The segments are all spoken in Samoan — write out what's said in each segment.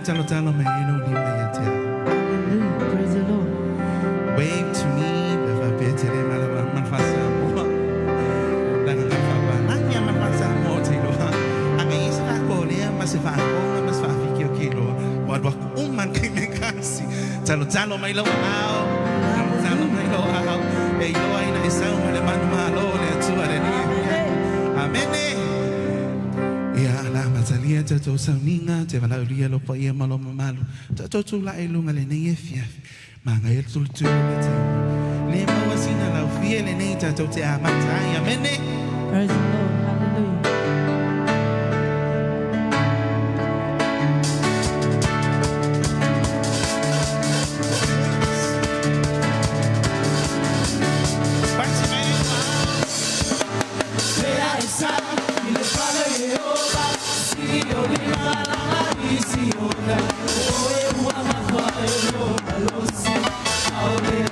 Talo talo me ino ni mai ia te au. Hallelujah. Praise the Lord. Wave to me, pe fa pe te re mala malfasa mo. Langa ka fa pa nanya malfasa mo te lo. Anga isa ka ko le ma se fa ko ma se fa fi ki o ki lo. Wa wa man ki me kasi. Talo talo mai lo au. Talo talo mai lo au. E ilo ai na e sau le manu malo le atua le ni. Amen. Ia la matalia te tō sauninga, te walaulia lo pa ia malo mamalu. Te tō tū la e lunga le nei e fiafi. Ma ngai el tulu tulu le te. Le maua sina lau fia le nei tātou te a mata ai. Amene. Praise the Lord. Hallelujah. Amen.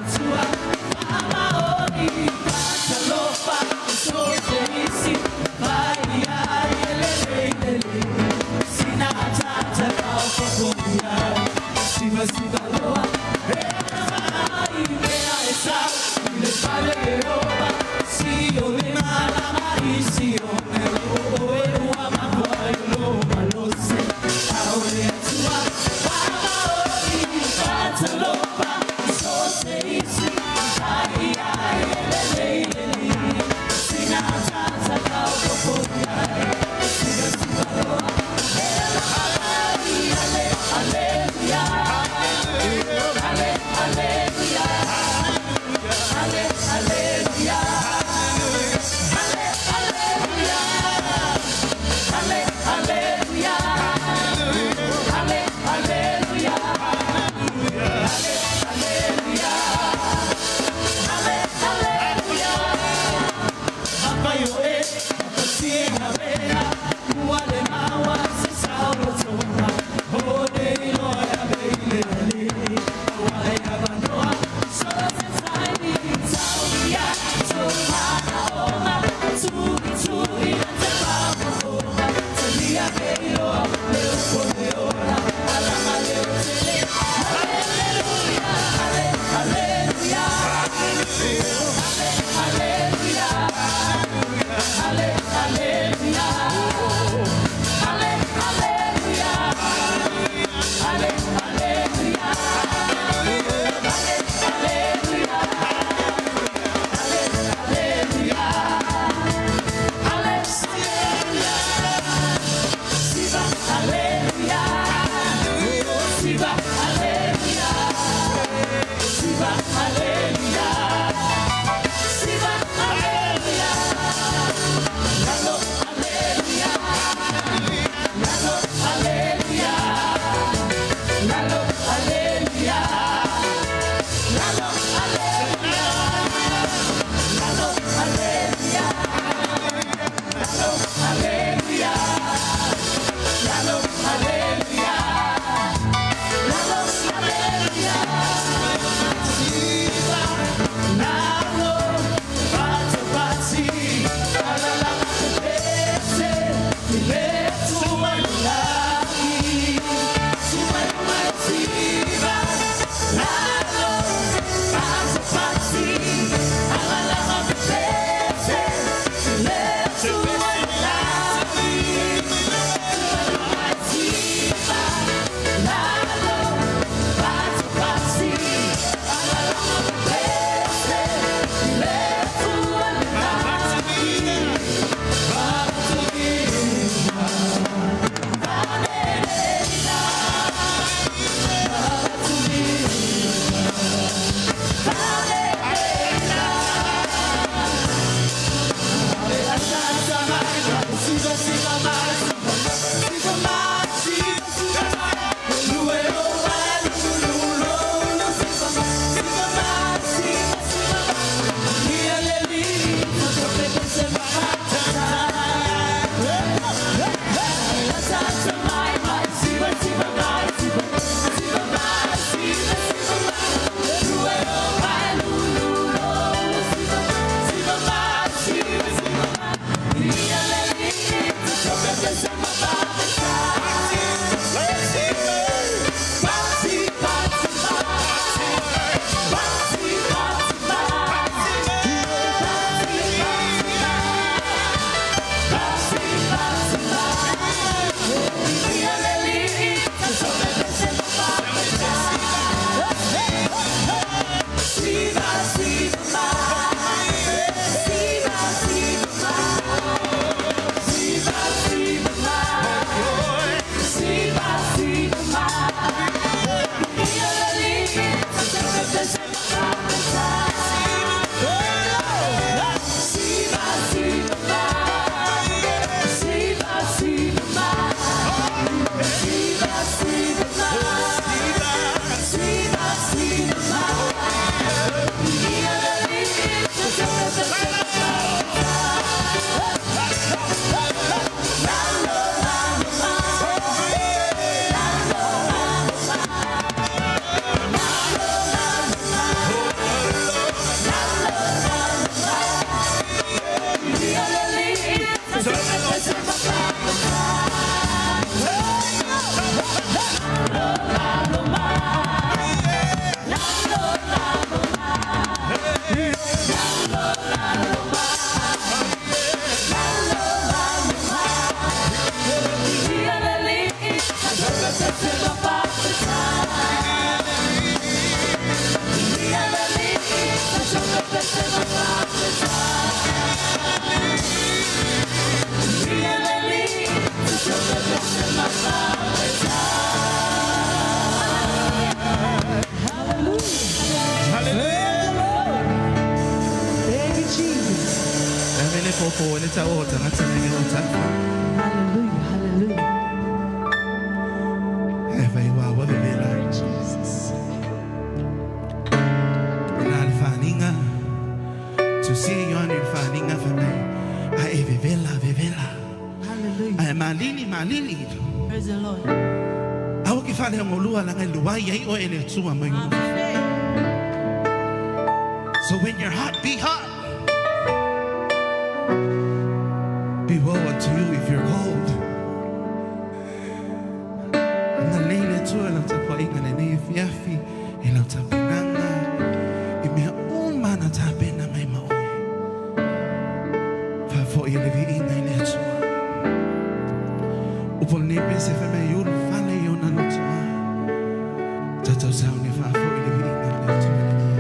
fofo ai le tau o tagata nei o tafa. Hallelujah. Hallelujah. E fai ua ua vevela. Jesus. Na le whaninga. Tusia Ioane le whaninga fai mai. A e vevela, vevela. Hallelujah. A e malili, malili. Praise the Lord. Aua ke whale langa luai ai o e le tua mai. Amen. So when you're hot, be hot. Be woe unto you if you're cold. Na leile tua lau tapuainga le nei fiafi e lau tapenanga i mea uma na tapena mai ma oe. Whaafo i le viinga i le atua. Upo nei pese wha mei ulu whale i ona lotoa. Tatau sau ni whaafo i le viinga i le atua le nei.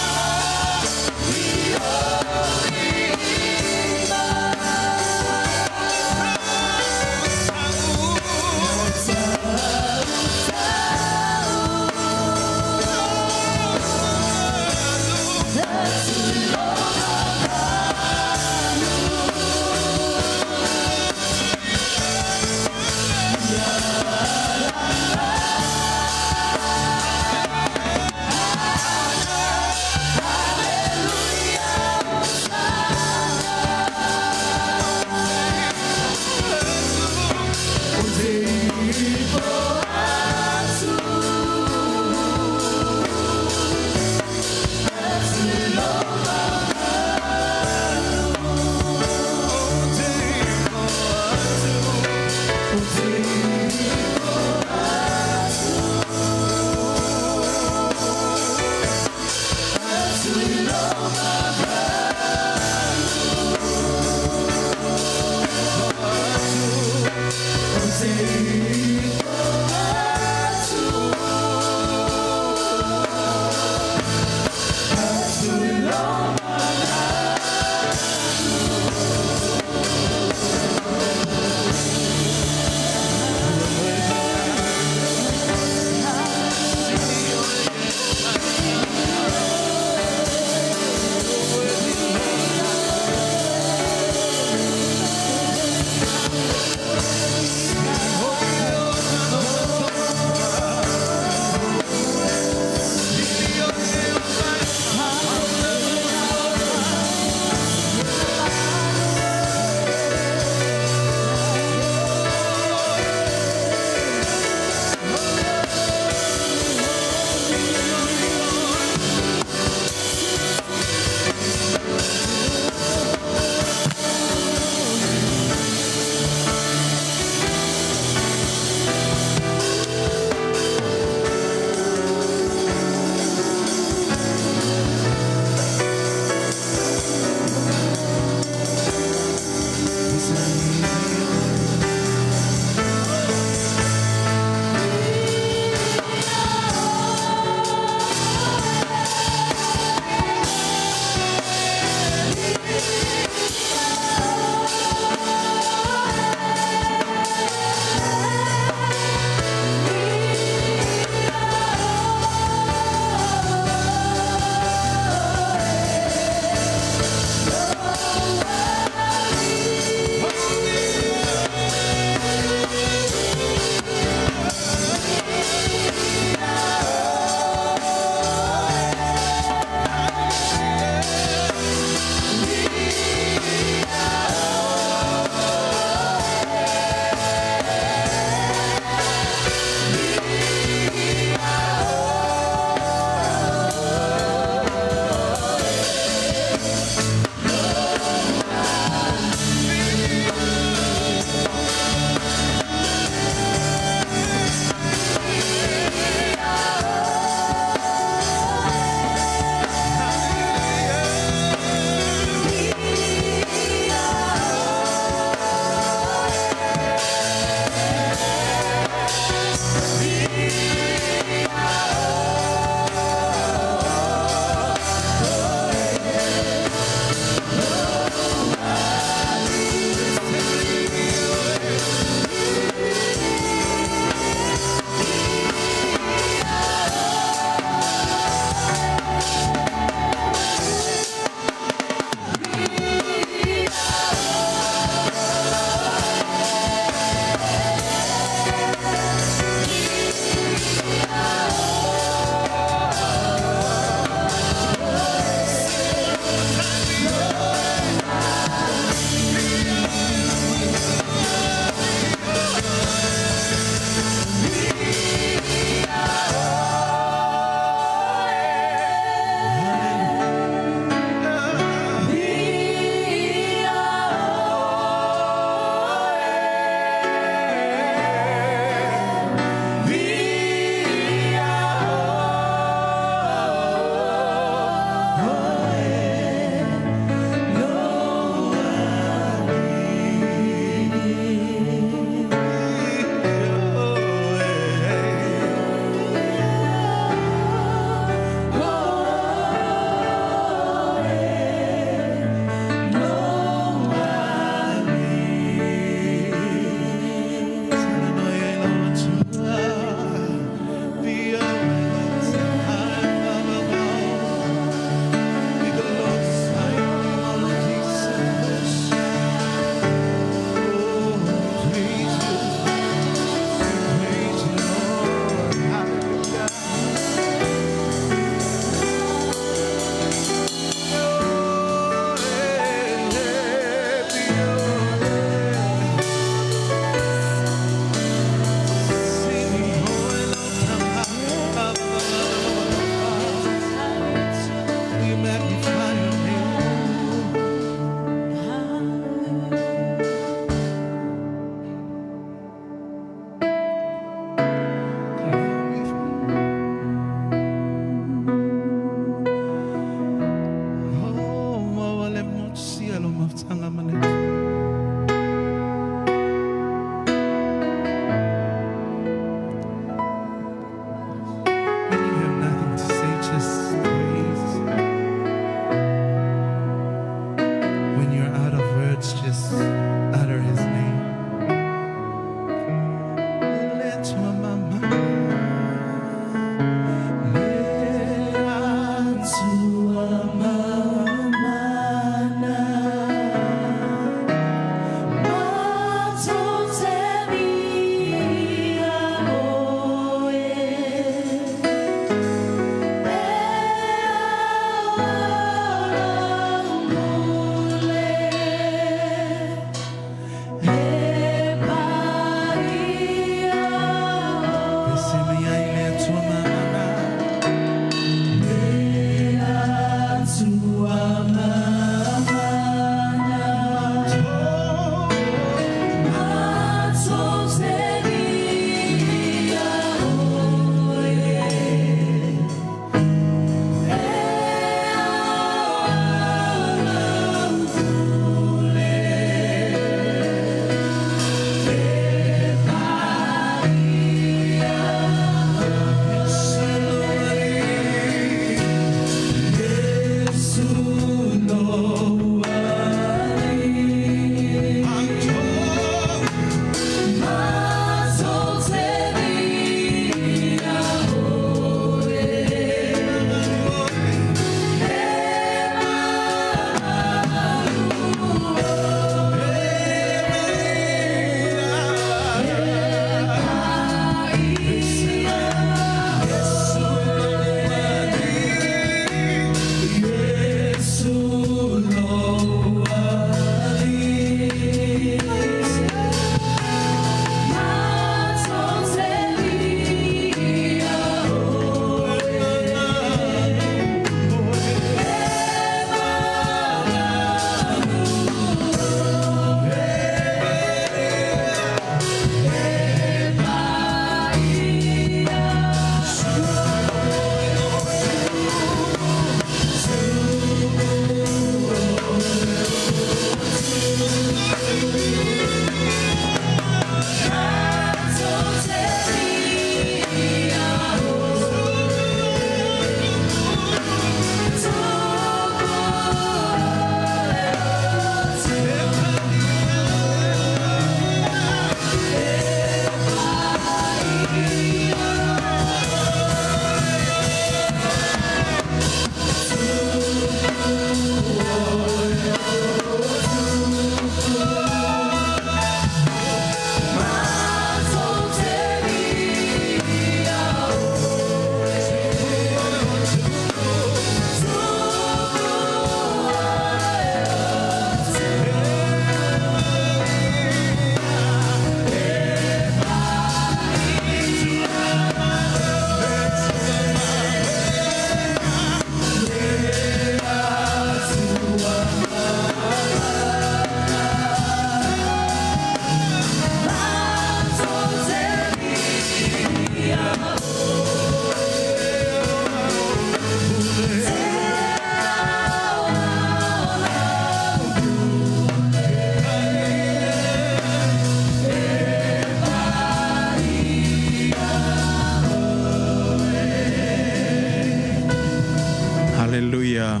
Haleluia.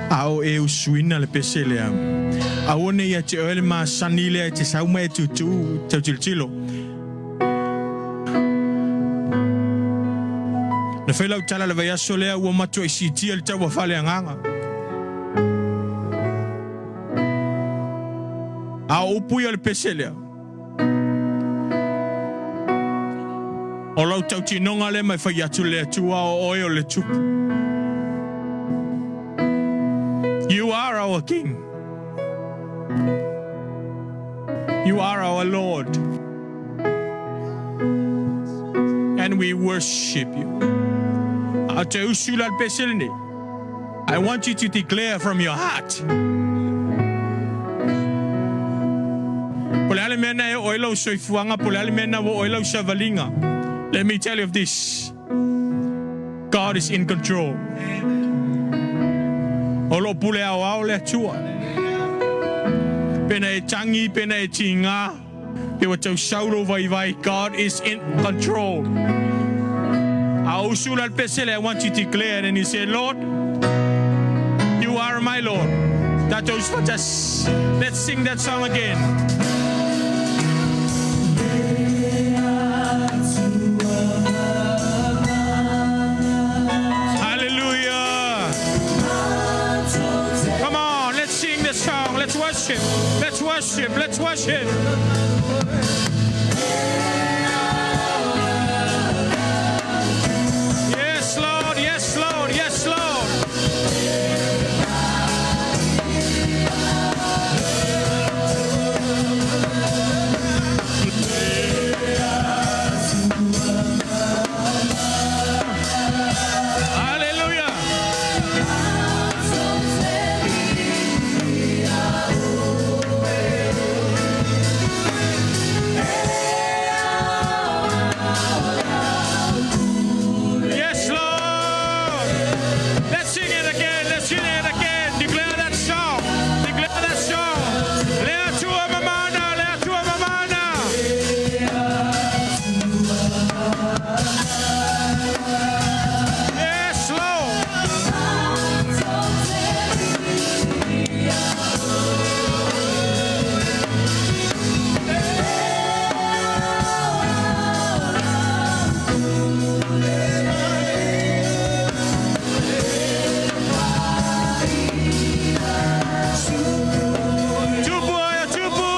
A o e usuina le pese lea. Aua ne ia te oe le masani lea e te sau mai e tutu tau tilotilo. Na fai lau tala le vaiaso lea ua matuai siitia le taua faaleagaga. A o upu ia o le pese lea. O lau tautinoga lea ma e fai atu le Atua o oe o le Tupu. You are our King. You are our Lord. And we worship you. A te usu la le pese lenei. I want you to declare from your heart. Po o le a le mea na e oo ai lou soifuaga, po o le a le mea na ua oo ai lau savaliga. Let me tell you of this. God is in control. O lo o pule aoao le Atua. Pena e tangi, pena e tiga, pe ua tau sau lou vaivai, God is in control. A o usu la le pese lea, I want you to declare it and you say, Lord, you are my Lord. Tatou usufatasi. Let's sing that song again. Hallelujah. worship. Let's worship. Yes, Lord. Yes, Lord. Yes, Lord. Hallelujah. Yes, Lord. Let's sing it again. Let's sing it again. Declare that song. Declare that song. Le Atua mamana. Le Atua mamana. Yes, Lord. Tupu aya tupu.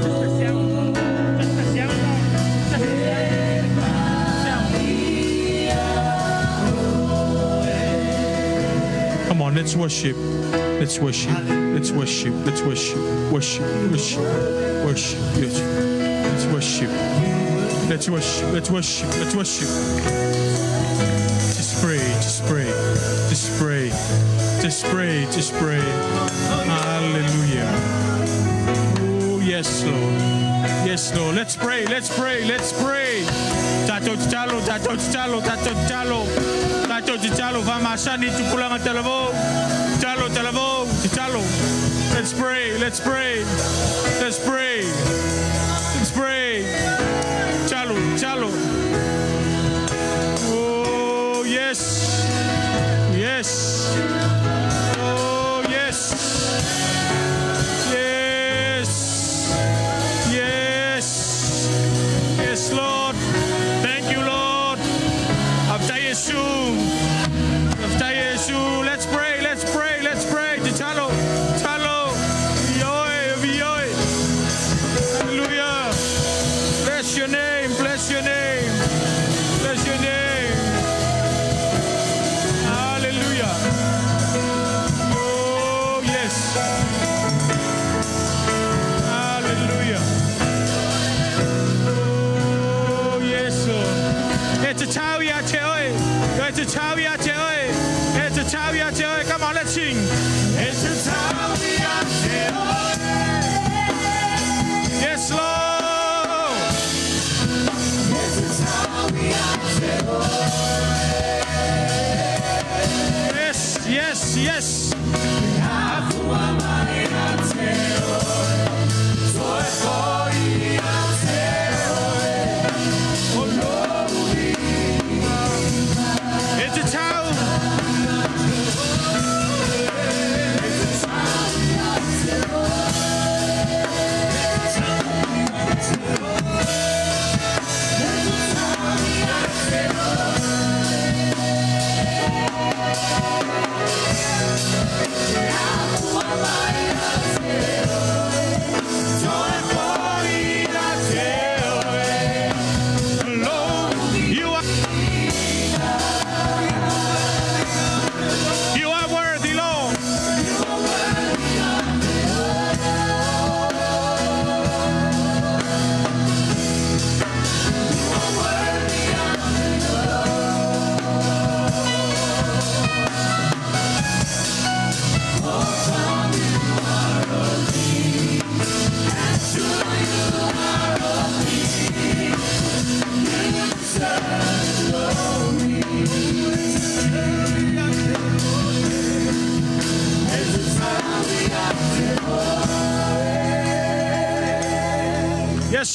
Just the sound. Just the sound. Come on, let's worship. Let's worship. Let's worship. Let's worship. Worship. Worship. Worship. Worship. Let's worship. Let's worship. Let's worship. Let's worship. Just pray. Just pray. Just pray. Just pray. Just pray. Hallelujah. Oh, yes, Lord. Yes, Lord. Let's pray. Let's pray. Let's pray. Tato talo, tato talo, tato talo. Tato talo, vamasani tupulanga talavo. Talo talavo, talo. Let's pray. Let's pray. Let's pray. Let's pray. Chalo, chalo. Oh, yes. Yes. Oh, yes. Yes. Yes. Yes, Lord. Thank you, Lord. After Yesu. After Yesu. Let's pray. Let's pray. Let's pray. Talo. Talo. Yoi, yoi. Hallelujah. Bless your name. Bless your name. Bless your name. Hallelujah. Oh, yes. Hallelujah. Oh, yes, Lord. It's a tau ia te oe. It's a tau ia te oe. It's a tau ia te oe. Come on, let's sing. It's a tau ia te oe. Yes, Lord. It's a tau ia te oe. Yes, yes, yes. Afua mai ia te oe. Toe foi ia te oe. O lou It's a tau. It's a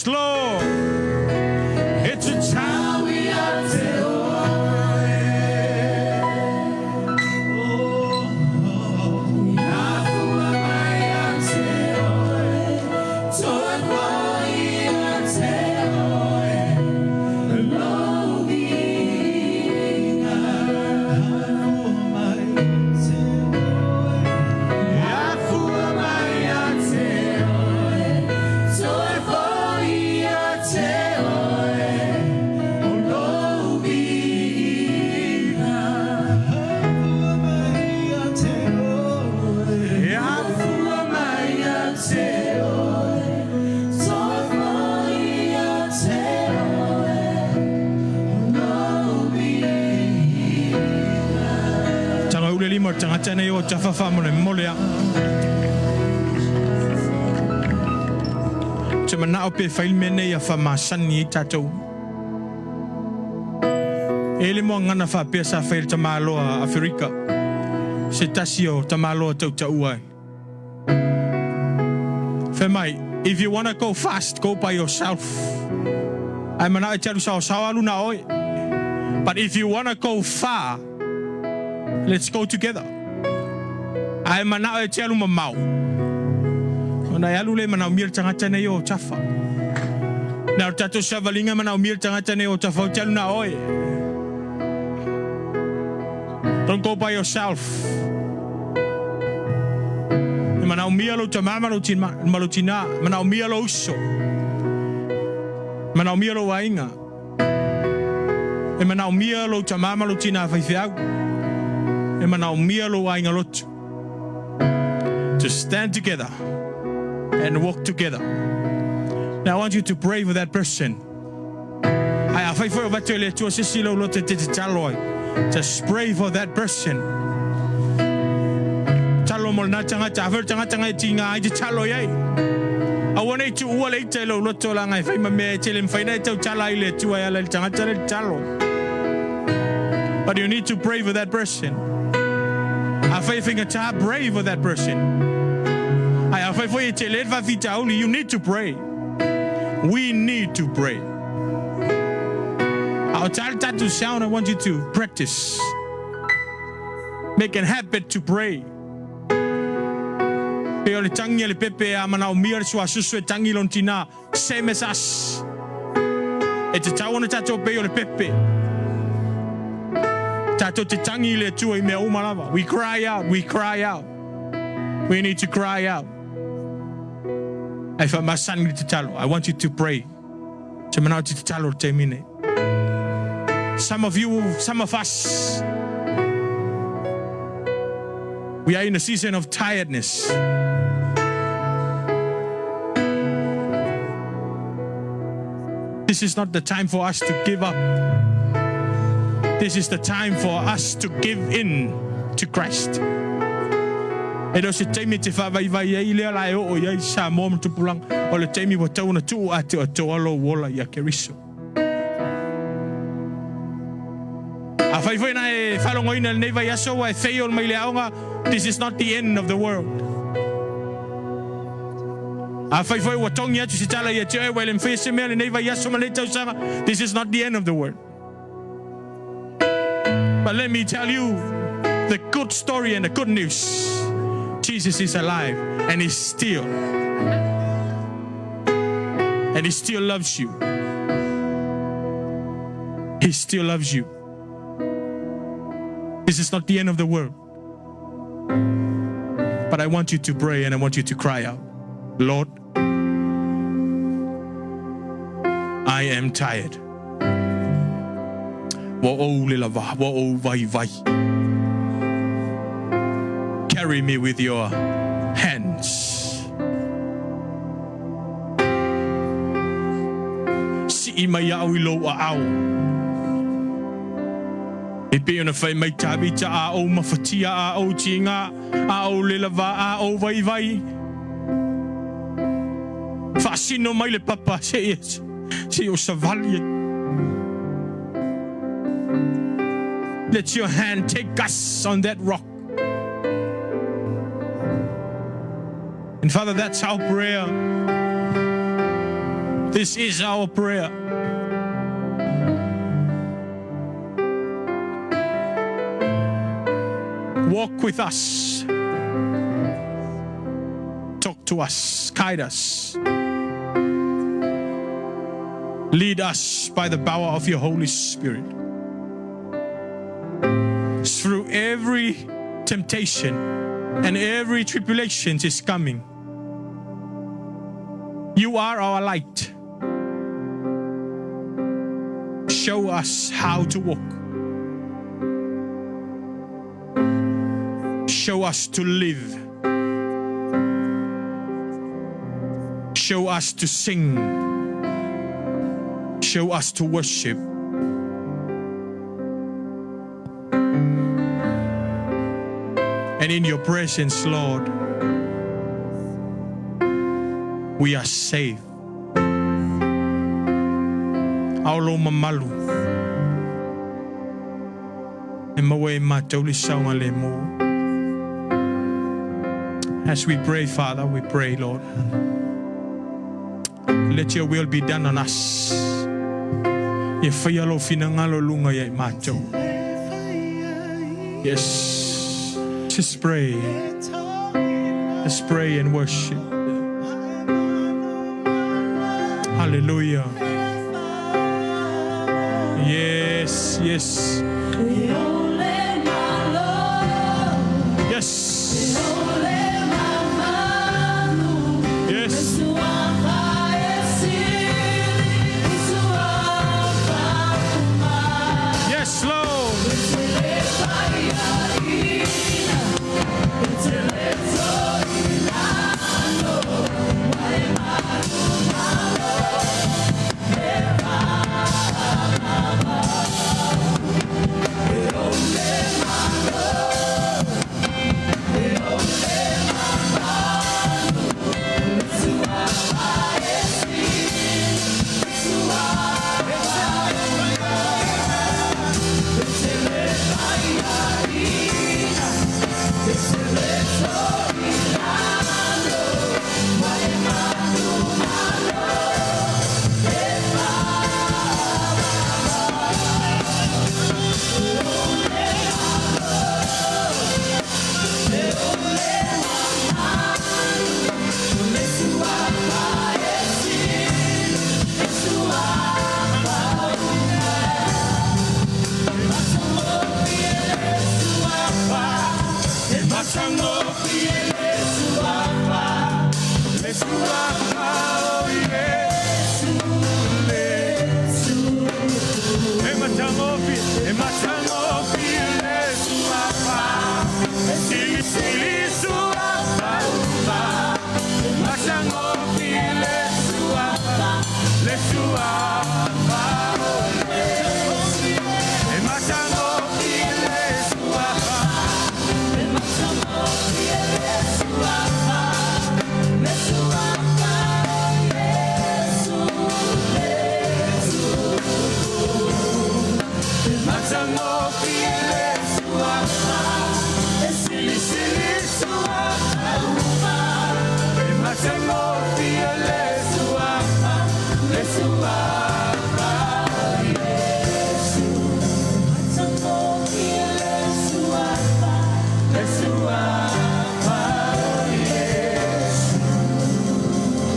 Yes, Lord. E tatau ia te oe. Afua mai ia te oe, toe foi ia te oe, lou viiga. Afua mai te oe. Afua mai ia te oe, toe foi ia te oe, o lou viiga. Afua mai ia te oe. Afua mai ia te oe, toe foi ia te oe, lou viiga. Taga ule lima o le tagata nei o tafa faamolemole a. Ou te manao pe fai le mea nei ia faamasani ai tatou. E i ai le moagana faapea sa fai e le tamaloa a Aferika, se tasi o tamaloa tautaua ai. Fai mai, If you wanna go fast, go by yourself. Ae manao e te alu saosaoa alu na oe. But if you wanna go far, let's go together. Ae manao e te alu mamao. Ona e alu le manaomia le tagata nei o tafa. Na o le tatou savaliga e manaomia le tagata nei o tafa ou te alu na oe. Don't go by yourself. E manaomia lou tama ma lou ma lou tina, e manaomia lou uso, e manaomia lou aiga, e manaomia lou tama ma lou tina faifeau, e manaomia lou aiga lotu. To stand together and walk together. Now I want you to pray for that person. Ae afai foi o avatu e le Atua se isi lou loto e te tatalo ai, just pray for that person. Talo mo lena tagata, afai o le tagata ngai e tiga ai, tatalo i ai. Aua ne i tuua le ita i lou loto leaga e fai ma mea e tele mafai ona e tautala ai i le Atua e ala i le tagata lea tatalo. But you need to pray for that person. Afai e faigata, pray for that person. Ae afai foi e tele le faafitauli, you need to pray. We need to pray. A o tā le tatou sound, I want you to practice. Make an habit to pray. Pei o le tangi a le pepe a manaomia le suasusu e tangi lona tinā. Same as us. E tatau ona tatou pei o le pepe. Tatou te tangi i le Atua i mea uma lava. We cry out, we cry out. We need to cry out. Ai whaamasani le tatalo. I want you to pray. Te manao te tatalo le taimi nei. Some of you, some of us, we are in a season of tiredness. This is not the time for us to give up. This is the time for us to give in to Christ. E le o se taimi e te faavaivai ai lea la e oo i ai Samoa ma tupulaga, o le taimi ua tau ona tuu atoatoa lou ola ia Keriso. Afai foi na e faalogoina i lenei vaiaso ua e fail mai le aoga, this is not the end of the world. Afai foi ua togi atu se tala ia te oe ua e le mawhia se mea lenei vaiaso ma lenei tausaga, this is not the end of the world. But let me tell you the good story and the good news. Jesus is alive and he's still and he still loves you. He still loves you. This is not the end of the world. But I want you to pray and I want you to cry out, Lord, I am tired. Ua ou le lava, ua ou vaivai. Carry me with your hands. Sii mai au i lou aao. E pei ona fai mai Tavita, a ou mafatia, a ou tiga, a ou le lava, a ou vaivai. Faasino mai le papa seia se i ou savali ai. Let your hand take us on that rock. And Father, that's our prayer. This is our prayer. Walk with us. Talk to us. Guide us. Lead us by the power of your Holy Spirit. Through every temptation and every tribulation is coming. You are our light. Show us how to walk. Show us to live. Show us to sing. Show us to worship. And in your presence, Lord, we are safe. Ao lo mamalu. E maua e matou le saogalemu. As we pray, Father, we pray, Lord. Let your will be done on us. Ia faia lou finagalo i luga ia i matou. Yes. Just pray. Just pray and worship. Hallelujah. Yes, yes. Yes. Yes. Yes, Lord.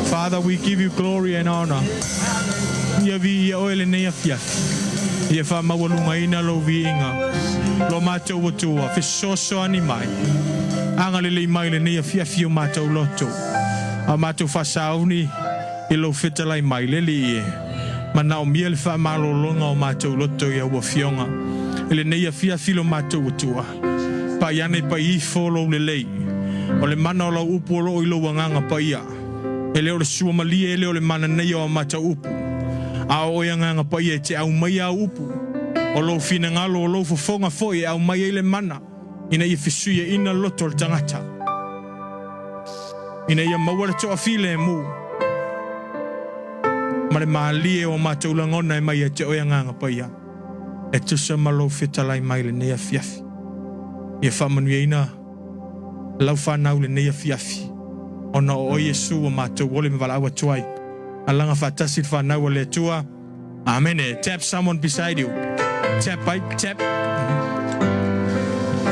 Father, we give you glory and honor. Ia viia oe lenei afiafi. Ia faamaualugaina lou viiga. Lo matou Atua, fesoasoani mai. Agalelei mai lenei afiafi i o matou loto. A matou faasauni i lou fetalai mai, le Alii e. Manaomia le faamalologa o matou loto i au afioga i lenei afiafi lo matou Atua. Pai ane pai ifo lou lelei. O le mana o lau upu o loo i lou Agaga Paia. E le o le suamalie e le o le mananeia o a matou upu. A o oe Agaga Paia e te aumaia au upu. O lou finagalo o lou fofoga foi e aumai ai le mana ina ia fesuiaina loto o le tagata. Ina ia maua le toafilemu ma le malie o a matou lagona e mai ia te oe Agaga Paia. E tusa ma lou fetalai mai lenei afiafi. Ia faamanuiaina lau fanau lenei afiafi, ona o oe Iesu ua matou ole ma valaau atu ai. Alaga faatasi le fanau a le Atua. Amene. Tap someone beside you. Tap ai, tap.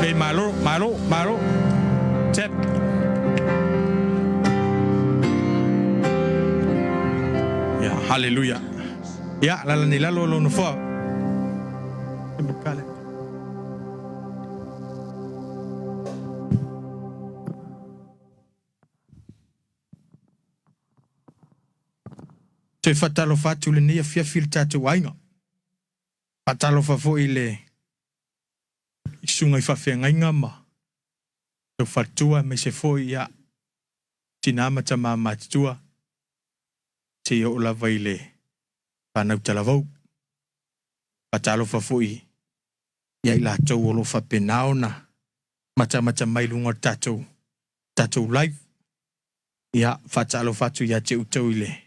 Lei malo, malo, malo. Tap. Ya, hallelujah. Ya, lala ni lalo lo nofoa. Toe faatalofa atu lenei afiafi i le tatou aiga. Faatalofa foi i le susuga i faafeagaiga ma tau faletua aemaise foi ia tina ma tama matutua seia oo lava i le fanau talavou. Faatalofa foi ia i latou o lo o faapena ona matamata mai i luga o le tatou tatou live. Ia, faatalofa atu ia te outou i le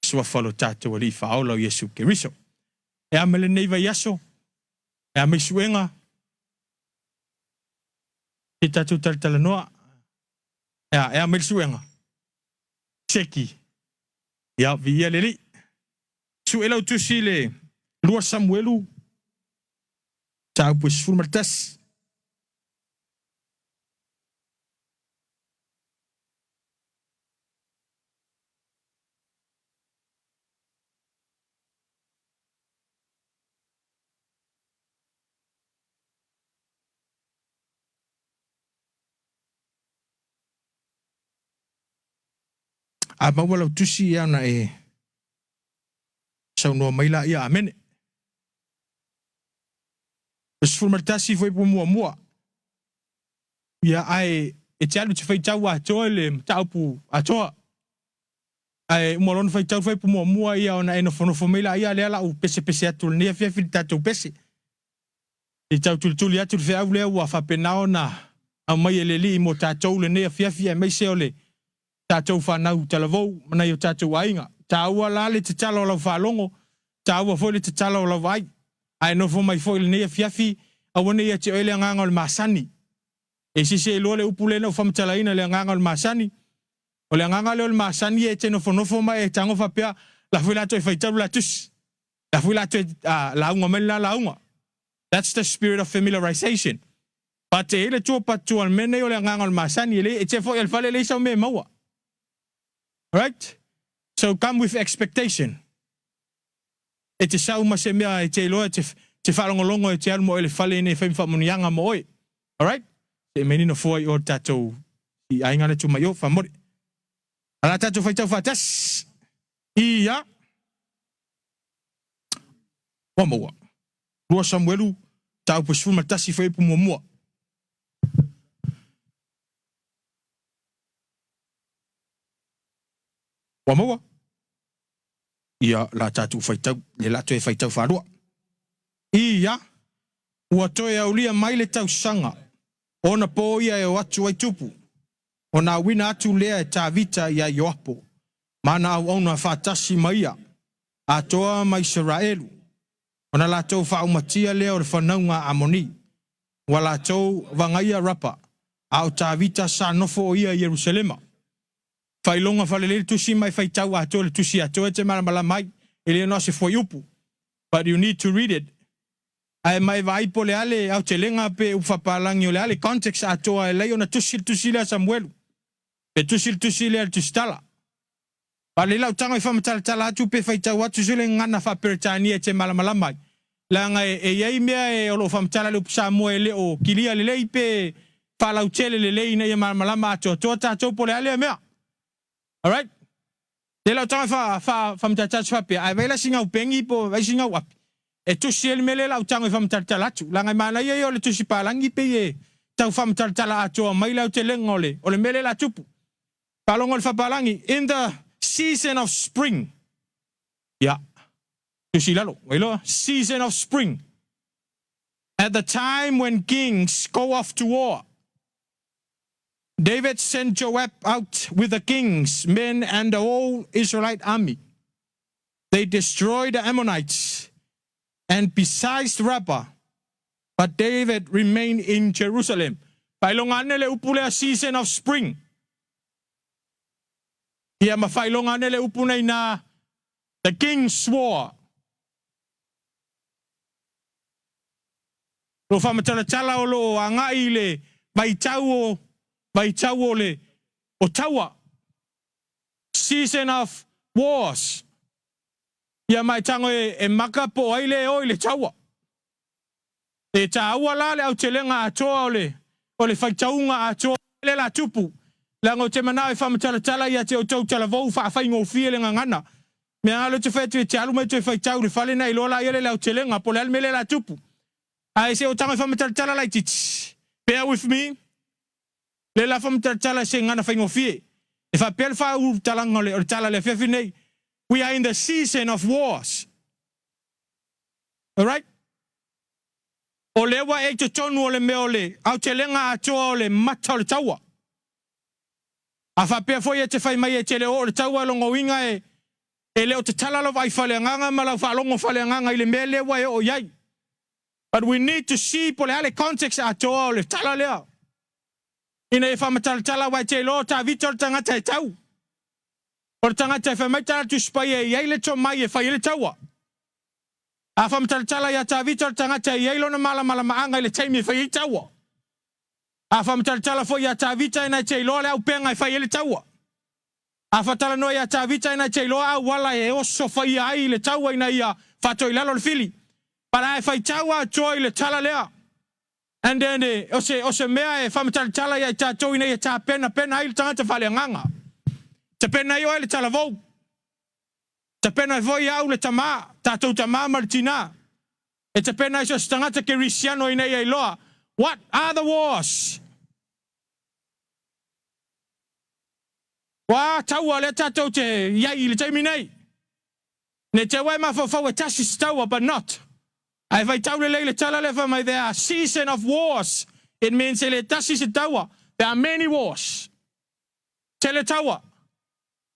suafa o lo tatou Alii Faaola o Iesu Keriso. E a mai lenei vaiaso? E a mai suega? Se tatou talatalanoa. E a, e a mai le suega? Seki. Ia, viia le Alii. Sue lau tusi i le 2 Samuelu, mataupu e 11. A maua lau tusi ia ona e saunoa mai laia. Amene. Le 11 foi po muamua. Ia, ae e te alu te faitau atoa le mataupu atoa. Ae uma loa ona faitau le fuaiupu muamua ia ona e nofonofo mai laia lea la u pesepese atu i lenei afiafi i le tatou pese. Se i tau tulituli atu le feau lea ua faapena ona aumai e le Alii mo tatou lenei afiafi aemaise o le tatou fanau talavou ma nai o tatou aiga. Taua la le tatalo a lau faalogo, taua foi le tatalo a lau vaai. Ae nofo mai foi i lenei afiafi, aua ne i ia te oe le agaga o le masani. E sese iloa le upu lea na ou faamatalaina, le agaga o le masani. O le agaga lea o le masani e te nofonofo ma e tago faapea, la foi la toe faitau le la tusi. La foi la toe lauga mai le la lauga. That's the spirit of familiarization. But e i ai le tua patutua o le mea nei o le agaga o le masani, e le, e te foi i le fale e leai sau mea e maua. Alright? So come with expectation. E te sau ma se mea e te iloa e te, te faalogologo e te alu ma oe i le fale ina ia fai ma faamanuiaga mo oe. Alright? Se i mai ni nofoa i o le tatou i aiga le tu mai o, faamore. A la tatou faitau faatasi. Ia. Ua maua. 2 Samuelu, mataupu e 11 fuaiupu muamua. Ua maua? Ia, la tatou faitau, le la toe faitau faalua. Ia, ua toe aulia mai le tausaga, ona po ia e o atu ai tupu, ona auina atu lea e Tavita iā Ioapo, ma ana auauna faatasi ma ia, atoa ma Isaraelu, ona latou faaumatia lea o le fanauga a Amoni, ua latou vagaia Rapa, a o Tavita sa nofo o ia i Ierusalema. Faailoga faalelei le tusi ma e faitau atoa le tusi atoa e te malamalama ai, e le na o se fuaiupu. But you need to read it. Ae ma e vaai po o le a le aotelega pe upu faapalagi o le a le context atoa e alai ona tusi le tusi lea a Samuelu, pe tusi le tusi lea a le Tusitala. A lei lau tago e faamatalatala atu pe faitau atu se le gagana faa-Peretania e te malamalama ai, leaga e i ai mea e o lo o faamatala i le upu Samoa e le o kilia lelei pe faalautele lelei ina ia malamalama atoatoa tatou po o le a lea mea. Alright? Lei lau tago e faamatalatala atu faapea, ae vaai la si gau pegi po o vaai si gau api e tusi ai le mea lea lau tago e faamatalatala atu. Leaga e manaia ia o le tusi palagi pei e tau faamatalatala atoa mai le aotelega o le mea lea la tupu. Faalogo le faapalagi, in the season of spring. Ia, tusi i lalo, ua iloa, season of spring. At the time when kings go off to war, David sent Joab out with the king's men and the whole Israelite army. They destroyed the Ammonites and besieged Rabbah, but David remained in Jerusalem. Faailoga ane le upu lea season of spring. Ia ma faailoga ane le upu nei na The king swore. Lo faamatalatala o lo o agai i le vaitau o vaitau o le o taua. Season of wars. Ia ma e tago e, e maka po o ai le e o i le taua. E tāua la le autelega atoa o le o le faitauga atoa le la tupu. Leaga ou te manao e faamatalatala ia te outou talavou faafaigofie le gagana. Mea lava lea ou te fai atu e te alu ma e toe faitau i le fale na iloa laia le le autelega po o le a le mea lea la tupu. Ae se o tago e faamatalatala laitiiti. Bear with me. Le la faamatalatala se gagana faigofie. E faapea le faaulutalaga o le tala i le afiafi nei. We are in the season of wars. Alright? O lea ua e i totonu o le mea o le aotelega atoa o le mata o le taua. A faapea foi e te fai mai e te le oo le taua lona uiga e e le o tatala lau vaai faaleagaga ma lau faalogo faaleagaga i le mea lea ua e oo i ai. But we need to see po o le a le context atoa o le tala lea ina ia faamatalatala aua e te iloa o Tavita o le tagata e tau. O le tagata e fai mai tana Tusi Paia e i ai le tomai e fai ai le taua. A faamatalatala ia Tavita o le tagata e i ai lona malamalamaaga i le taimi e fai ai taua. A faamatalatala foi ia Tavita ina e te iloa le aupenga e fai ai le taua. A faatalanoa ia Tavita ina e te iloa auala e oso faia ai le taua ina ia faatoilalo le fili. But a e faitau atoa i le tala lea, and then o se, o se mea e faamatalatala ia i tatou ina ia tapenapena ai le tagata faaleagaga. Tapena ai oe le talavou. Tapena ai foi au le tama, tatou tama ma le tina. E tapena ai so o se tagata kerisiano ina ia iloa, what are the wars? Ua taua lea tatou te i ai i le taimi nei. Ne te wai mafaufau e tasi se taua, but not. Ae faitau lelei le tala lea fai mai, there are season of wars. It means e le tasi se taua. There are many wars. Tele taua.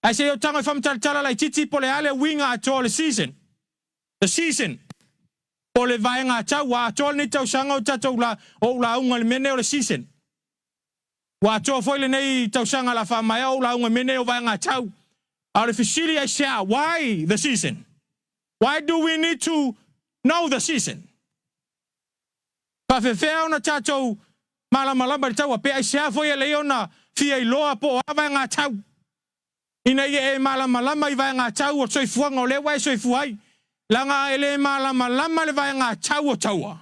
Ae se i ou tago e faamatalatala laitiiti po o le a le uiga atoa o le season. The season. Po o le vaega taua atoa lenei tausaga o tatou la, o ou lauga i le mea nei o le season. Ua atoa foi lenei tausaga la faamaea ou lauga i mea nei o vaega tau. A o le fesili aisea, why the season? Why do we need to know the season? Faafefea ona tatou malamalama i le taua? Pe aisea foi e lelei ona fia iloa po o a vaega tau? Ina ia e malamalama i vaega tau o le soifuaga o lea ua e soifua ai. Leaga e le malamalama le vaega tau o taua.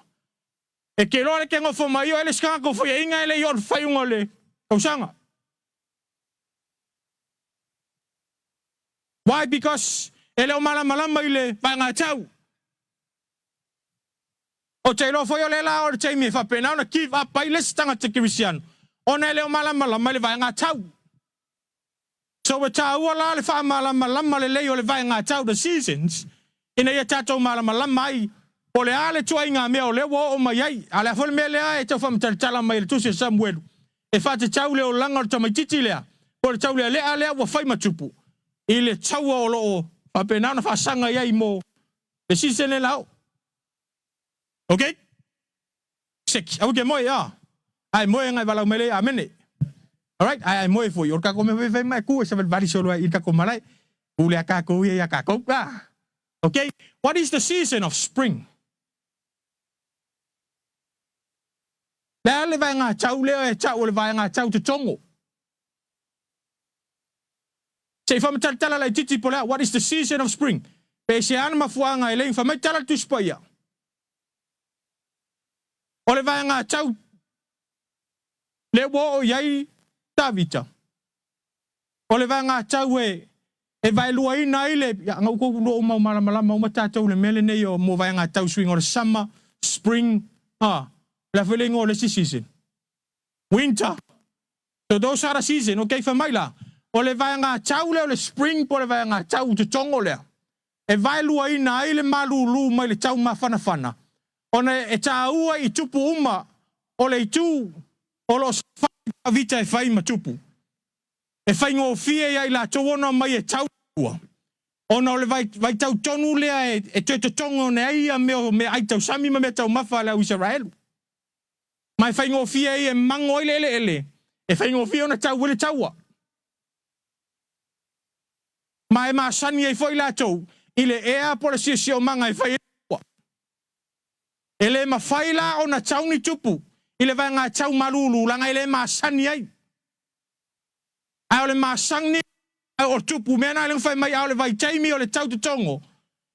E te iloa le te nofo mai oe le isi tagata o faiaina e le i oo i le faaiuga o le tausaga. Why? Because e le o malamalama i le vaega tau. Ou te iloa foi o lea la o le taimi e faapena ona give up ai le isi tagata kerisiano ona e le o malamalama i le vaega tau. So e taua la le faamalamalama lelei o le vaega tau, the seasons, ina ia tatou malamalama ai po o le a le tuaiga mea o lea ua oo mai ai. A o le a foi le mea lea e tau faamatalatala mai e le Tusi a Samuelu e faatatau le olaga o le tamaitiiti lea po o le taulealea lea ua fai ma tupu i le taua o lo o faapena ona faasaga i ai mo le season lea la oo. Ok? Seki. Aua ke moe, ah. Ae moe ngai valau mai le amene. Alright, ae ae moe foi. O le kako mea foi fai mai ku e savalivali solo ai i le kako malae. Pule a kākou ia ia kākou. Ah. Okay, what is the season of spring? Le a le vaega tau lea e tau o le vaega tau totogo. Se i whamatalatala laitiiti po le a, what is the season of spring? Pe se ana mafuaanga e lei whamai tala le Tusi Paia. O le vaega tau le ua oo i ai Tavita. O le vaega tau e e vaeluaina ai le ia nga ukou lua uma o malamalama uma tatou le mea lenei o mo vaega tau suiga o le summer, spring, a le a foi le igoa o le isi season? Winter. So those are the season, okay, fai mai la, o le vaega tau lea o le spring po o le vaega tau totogo lea, e vaeluaina ai le malūlū mai le tau mafanafana, ona e tāua i tupu uma o le itu o lo o saofai Tavita e fai ma tupu. E faigofie ia i latou ona omai e tau ua, ona o le vaitau tonu lea e toe totogo one ai ia mea o meaai tausami ma mea taumafa a le au Isaraelu. Ma e faigofie ai e mango ai le eleele, e faigofie ona tau ai le taua. Ma e masani ai foi latou i le ea po o le siosiomaga e fai ai le taua. E le mafai la ona tau ni tupu i le vaega tau malulu leaga e le masani ai. Ae o le masani o tupu mea na lea na fai mai a o le vaitaimi o le tau totogo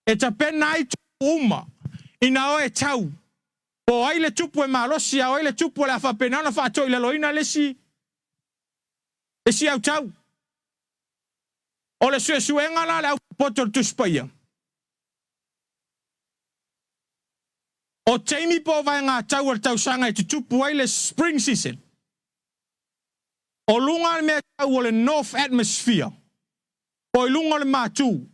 e tapena ai tupu uma ina o e tau po o ai le tupu e malosi a o ai le tupu o le a faapena ona faatoilaloina le isi le isi autau. O le suesuega la a le aupopoto o le Tusi Paia, o taimi po o vaegatau o le tausaga e tutupu ai le spring season, o luga le mea tau o le north atmosphere, po o i luga o le matu,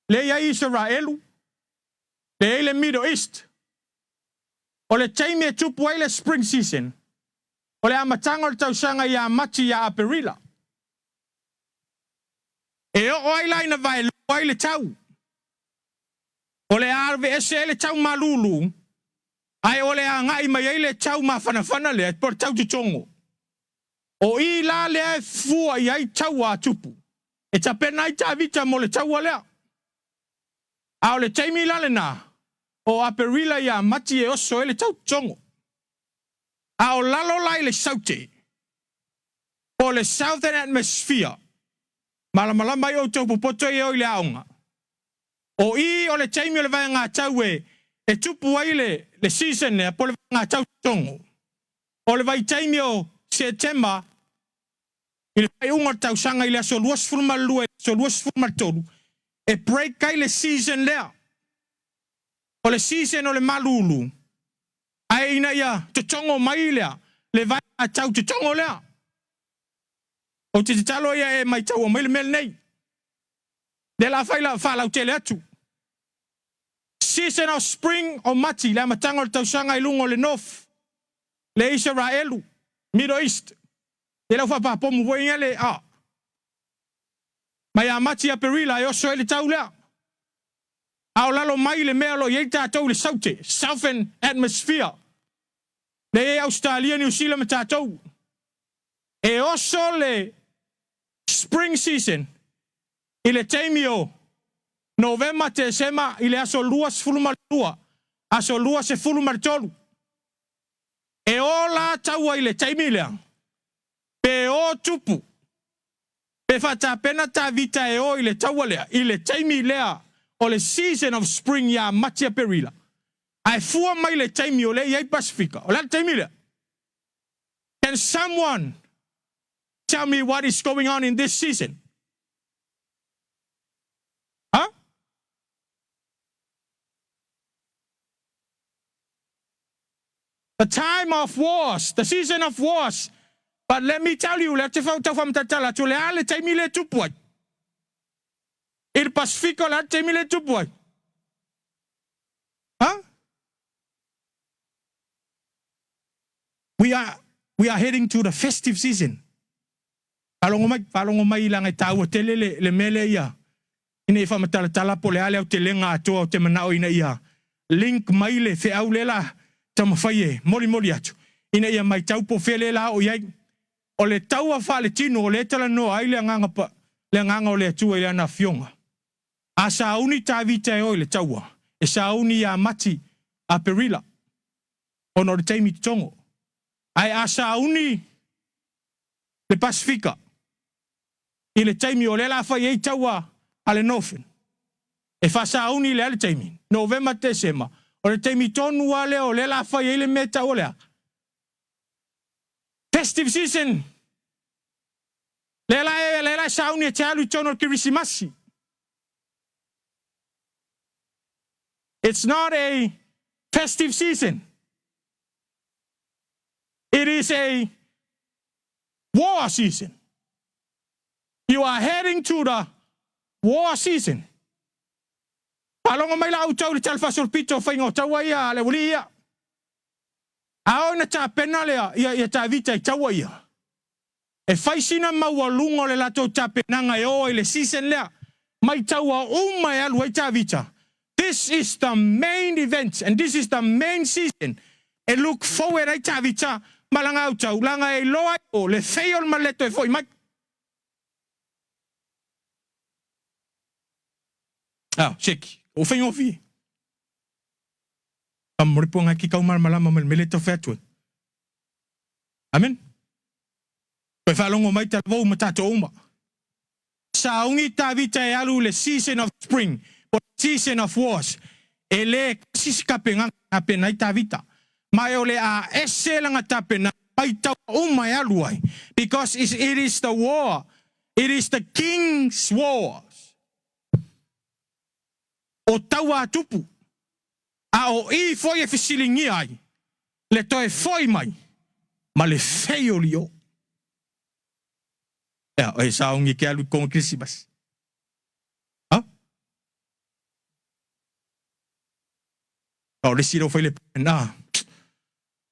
lea e i ai Isaraelu, lea e i ai le Middle East. O le taimi e tupu ai le spring season, o le amataga o le tausaga ia Mati ia Aperila. E oo ai la ina vaelua ai le tau. O le a aveese ai le tau malulu, ae o le a agai mai ai le tau mafanafana lea, po o le tau totogo. O i la lea e fua i ai taua a Tupu, e tapena ai Tavita mo le taua lea. A o le taimi la lena, o Aperila ia Mati e oso ai le tau totogo. A o lalo la i le saute, po o le southern atmosphere, malamalama ai outou popoto ia e o i le aoga. O i o le taimi o le vaegatau e e tupu ai le le season lea po o le vaegatau totogo. O le vaitaimi o Setema i le faaiuga o le tausaga i le aso 22 i le aso 23 e break ai le season lea. O le season o le malulu ae ina ia totogo mai lea le vaegatau totogo lea. Ou te tatalo ia e maitaua mai le mea lenei. Lea la fai la faalautele atu. Season of spring o Mati, le amataga o le tausaga i luga o le North, le Isaraelu, Middle East. Lea la ua faapapomu foi ia le a. Mai ia Mati Aperila e oso ai le tau lea. A o lalo mai le mea o lo o i ai tatou i le Saute, Southern Atmosphere. Lea e i ai Ausetalia, Niu Sila ma tatou. E oso le spring season i le taimi o Novema, Tesema i le aso 22, aso 23. E o la taua i le taimi lea, pe o tupu, pe faatapena Tavita e o i le taua lea i le taimi lea o le season of spring ia Mati Aperila, ae fua mai le taimi o lea e i ai Pasefika. O le a le taimi lea? Can someone tell me what is going on in this season? Huh? The time of wars, the season of wars. But let me tell you, lea te tau whamatatala atu, le a le taimi le tupu ai. I le Pasifika, o le a le taimi le tupu ai. Huh? We are, we are heading to the festive season. Faalogo mai, faalogo mai leaga e taua tele le, le mea lea ia ina ia faamatalatala po o le a le aotelega atoa o te manao ina ia link mai le feau lea la taumafai e molimoli atu ina ia maitau po o fea lea la oo i ai. O le taua faaletino o lea e talanoa ai le agaga pa, le agaga o le Atua i Lana Afioga. A sauni Tavita e o i le taua, e sauni ia Mati Aperila ona o le taimi totogo. Ae a sauni le Pasefika i le taimi o lea la fai ai taua a le Northern, e faasauni le a le taimi? Novema, Tesema, o le taimi tonu lava lea o lea la fai ai le mea e tau o le a? Festive season! Lea la e, lea la e sauni e te alu i totonu o le Kerisimasi. It's not a festive season. It is a war season. You are heading to the war season. Faalogo mai la outou i le talafaasolopito o faiga o taua ia a le aualii ia. A oo ina tapena lea ia, ia Tavita i taua ia, e fai sina maualuga o le latou tapenaga e o ai i le season lea, mai taua uma e alu ai Tavita. This is the main event and this is the main season e look forward ai Tavita ma lana autau, leaga e iloa ai o le fei o le maleto e foi mai. Ah, seki, o faigofie. Famore po ngai ki kau malamalama ma le mea lea e tau fai atu ai. Amen. Toe faalogo mai talavou ma tatou uma. Sauni Tavita e alu i le season of spring po o le season of wars. E le kasi se tapenaga e tapena ai Tavita. Ma e o le a ese lana tapenaga mai taua uma e alu ai because it is the war, it is the king's wars. O taua a tupu, a o i foi e fesiligia ai le toe foi mai ma le feioli o. Ea, e saogi ke alu i konga Kirisimasi. Ha? A o le isi lea ua fai le plan, ah,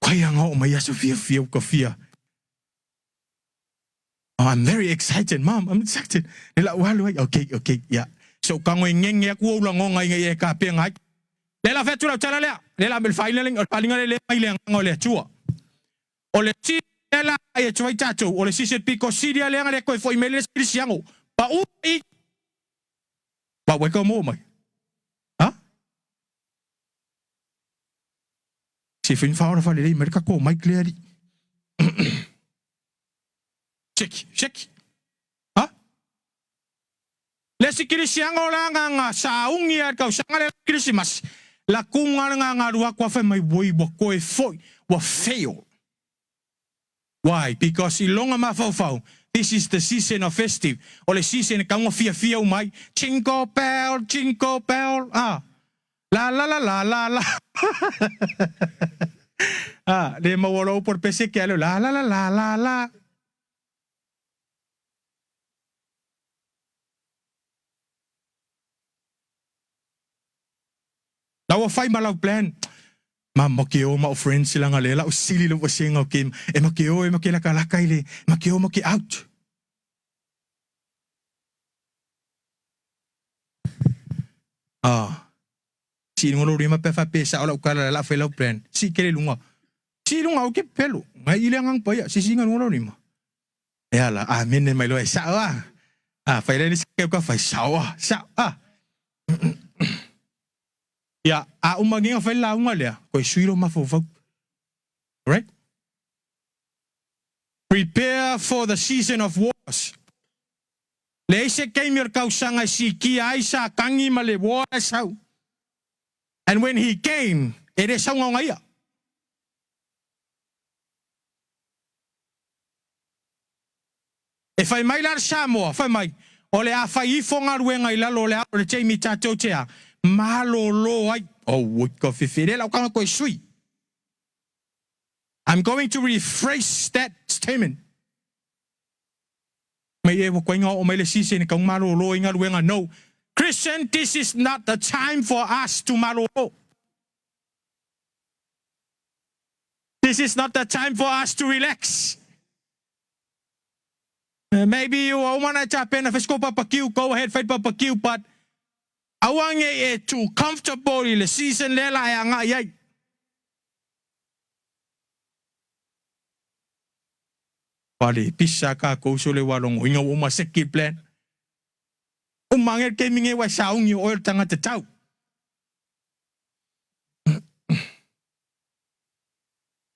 kai anga oo mai aso fiafia ua ka fia. Oh, I'm very excited, mom, I'm excited. Le lau alu ai, okay, okay, yeah. So ka ngoi ngenge aku ou lagonga ina ia e kapenga ai. Le la fai atu lau tala lea, le la me le faaina le faalinga le le mai le agaga o le Atua. O le si lea la ai atu ai tatou, o le sisi piko sili lea le koe foi mai le Kirisiano. Pa u i pa wai ka mo mai. Ha? Se fin fa ora fa le mai ka ko mai clear. Check, check. Ha? Le si Kirisiano la nga nga saungi a tausaga le Kirisimasi. La kunga nga nga rua kua whai mai woi wa koe foi wa fail. Why? Because i longa mafaufau, this is the season of festive. O le season e kaunga fiafia uma ai. Jingle bell, jingle bell, ah. La la la la la la. ah, le maua loa upu o le pese ke alu la la la la la la. La ua fai ma lau plan. Ma ma ke o ma o friends sila nga le lau sili le wasenga o ke e ma ke o e ma ke laka laka i le ma ke o ma ke out. Ah. Si ngolo ri ma pe fa pe sa o lau kala la fai lau plan. Si ke le lunga. Si lunga o ke pelu. Ngai ile ngang pa ya si si ngolo ri ma. E ala, amene mai loa e sao a. A, fai le ke ka fai sao a, sao a. Ia, a uma nginga fai launga lea, koe sui lo mafaufau. Right? Prepare for the season of wars. Leai se taimi o le tausaga e sikia ai sa tangi ma le war e sau. And when he came, e le saugaoga ia. E whai mai la le Samoa, whai mai, o le a whai ifo galuega i lalo o le alo o le taimi tatou te a malolo ai. Oh, oi ka whiwhi le lau kanga koe sui. I'm going to rephrase that statement. Mai e wa koinga o mai le season ka malolo i galuega. No. Christian, this is not the time for us to malolo. This is not the time for us to relax. Maybe you want to tap in if go barbecue, go ahead, fight barbecue, but aua nei e too comfortable i le season lea la e agai ai. Wale pisa ka kou so le walongo inga o ma seki plan. O mange ke minge wa saungi o el tangata tau.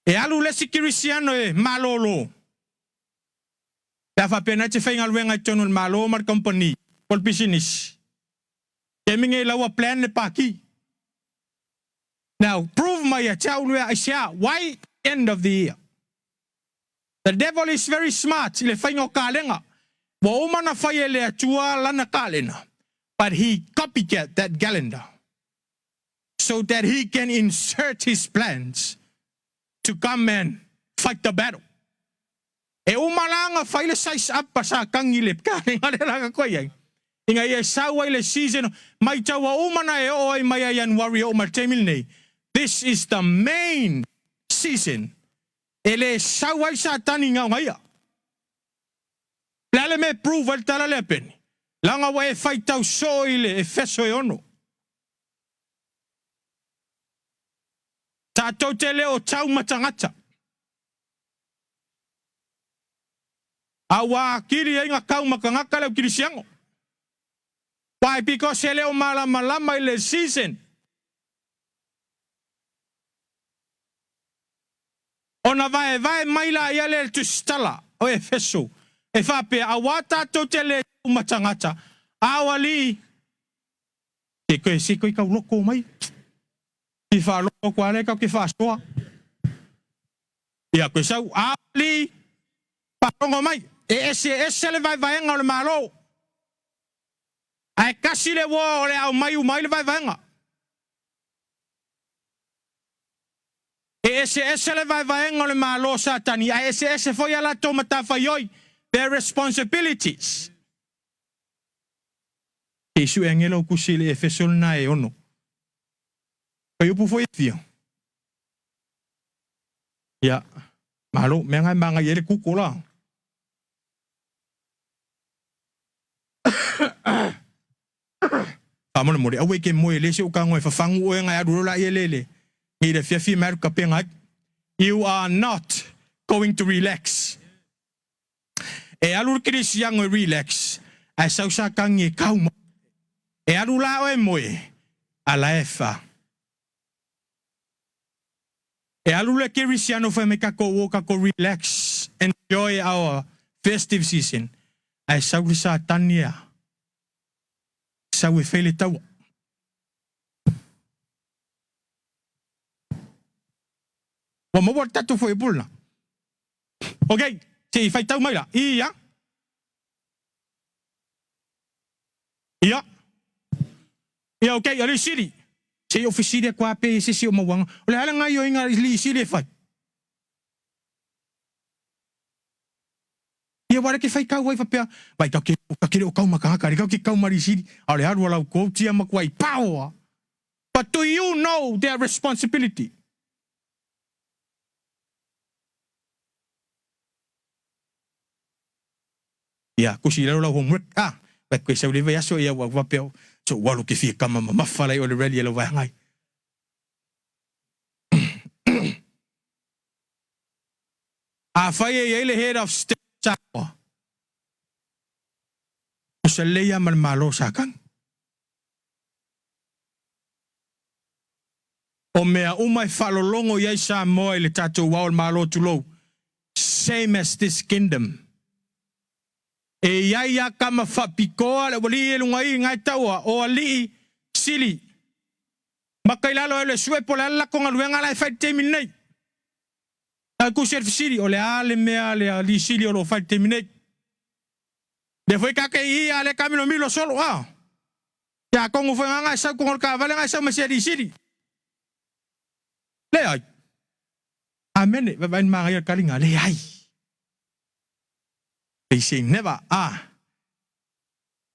E alu le isi Kerisiano e malolo. Pe a faapena e te faigaluega i totonu o le Malo ma le kamupani po o le pisinisi. Taimi nei la ua plan le paki. Now, prove mai ia te au lea aisea, why end of the year? The devil is very smart i le faiga o kalega. Ua uma ona fai e le Atua lana kalena, but he copycat that calendar so that he can insert his plans to come and fight the battle. E uma la nga fai le size up a sa kangi le kalenga le la ka koe ai. Inga ia e sau ai le season mai taua uma na e oo ai mai a January oo mai le taimi lenei. This is the main season e le sau ai Satani ngaoga ia. Le a le mea e prove ai le tala lea peni? Leaga ua e faitau soo i le Efeso e ono. Tatou te le o tau ma tagata. A ua akili ai nga kau ma tagata le au Kirisiano. Why? Because e le o malamalama i le season. Ona vaevae mai laia lea i le tusitala o Efeso, e faapea, Auā tatou te le uma tagata, a o alii, se koe, se koe kau loko mai, ki whaaloko kua le kau ki whaasoa. Ia koe sau, a o alii, faalogo mai, e ese ese le vaevaega o le Malo. Ae kasi le uo o le aumai uma ai le vaevaega. E eseese le vaevaega o le Malo o Satani, ae eseese foi a latou matafaioi, their responsibilities. Se i sue ange lau tusi i le Efeso lena e ono. Fai upu foi e fia. Ia, malo, mea nga e magai ai le kuko la. Faamolemole, aua e ke moe le se ukago e fafagu oe ngai alu lola ia lele. Ngi le fiafi mai alu kapenga ai. You are not going to relax. E alu le kerisiano e relax, ae sau Satani e kau mai. E alu la oe moe, a la e fa. E alu le kerisiano fai mai kakou o kakou relax, enjoy our festive season, ae sau le Satani a sau e fai le taua. Ua maua le tatou fuaipule na. Ok, se i faitau mai la. Ia. Ia. Ia, ok, alii sili. Se i ou fesili atu lava pe i se isi o mauaga. O le a le gaioiga a alii sili e fai? Ia aua le ke faitau ai faapea, vai ka ke ka ke le o kau ma tagata, le ka ke kau ma alii sili. A o le alu a lau kou tia matua i paoa. But do you know their responsibility? Ia, kusi i lalo lau homework, ah, vai koe sau le vaiaso ia ua faapea, so ua alu ke fia kama mamafa lai o le rally a lau vaeaga ai. Afai e i ai le head of state o Samoa, o se lelei lava ma le Malo o Sakani. O mea uma e faalologo i ai Samoa i le tatou ao o le Malo tulou, same as this kingdom. E i ai a kama faapitoa le ualii e luga i ngae taua o alii sili maka i lalo ai o le sue po o le a le latou galuega la e fai i le taimi lenei. Na tusi ai le fesili, o le a le mea a le alii sili o lo o fai i le taimi nei? Lea foi ka te i a le kamilomilo solo a. Ia atonu foi nga e sau tonu o le taavale nga e sau ma se alii sili. Leai. Amene, vaivai ni manaia le taliga, leai. They say never, a.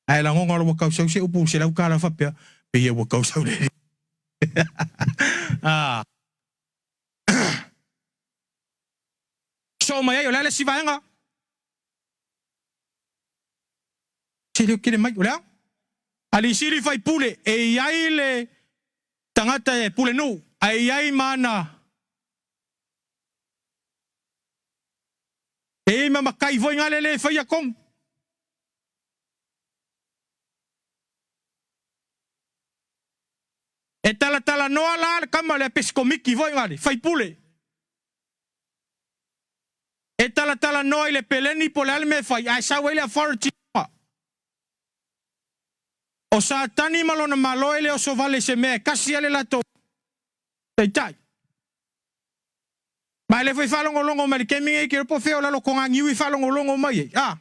Ae lagona loa ua tau sau se upu $100 faapea, pei ua tau sau le a. Soo mai ai, o le a le isi vaega? Se leo kele mai, o le a? Alisili faipule, e i ai le tagata e pulenuu, ae i ai ma ana E i ai ma matai foi ngale le faia tonu. E talatalanoa la le tama lea pesikomiti foi ngale, faipule. E talatalanoa i le peleni po o le a le mea e fai, ae sau ai le authority i luga. O Satani ma lona malo e le oso vale i se mea e kasi ai le latou taitai. Ma e le foi faalogologo mai i le taimi nei, ke po fea o lalo toga niu i faalogologo mai ai, a.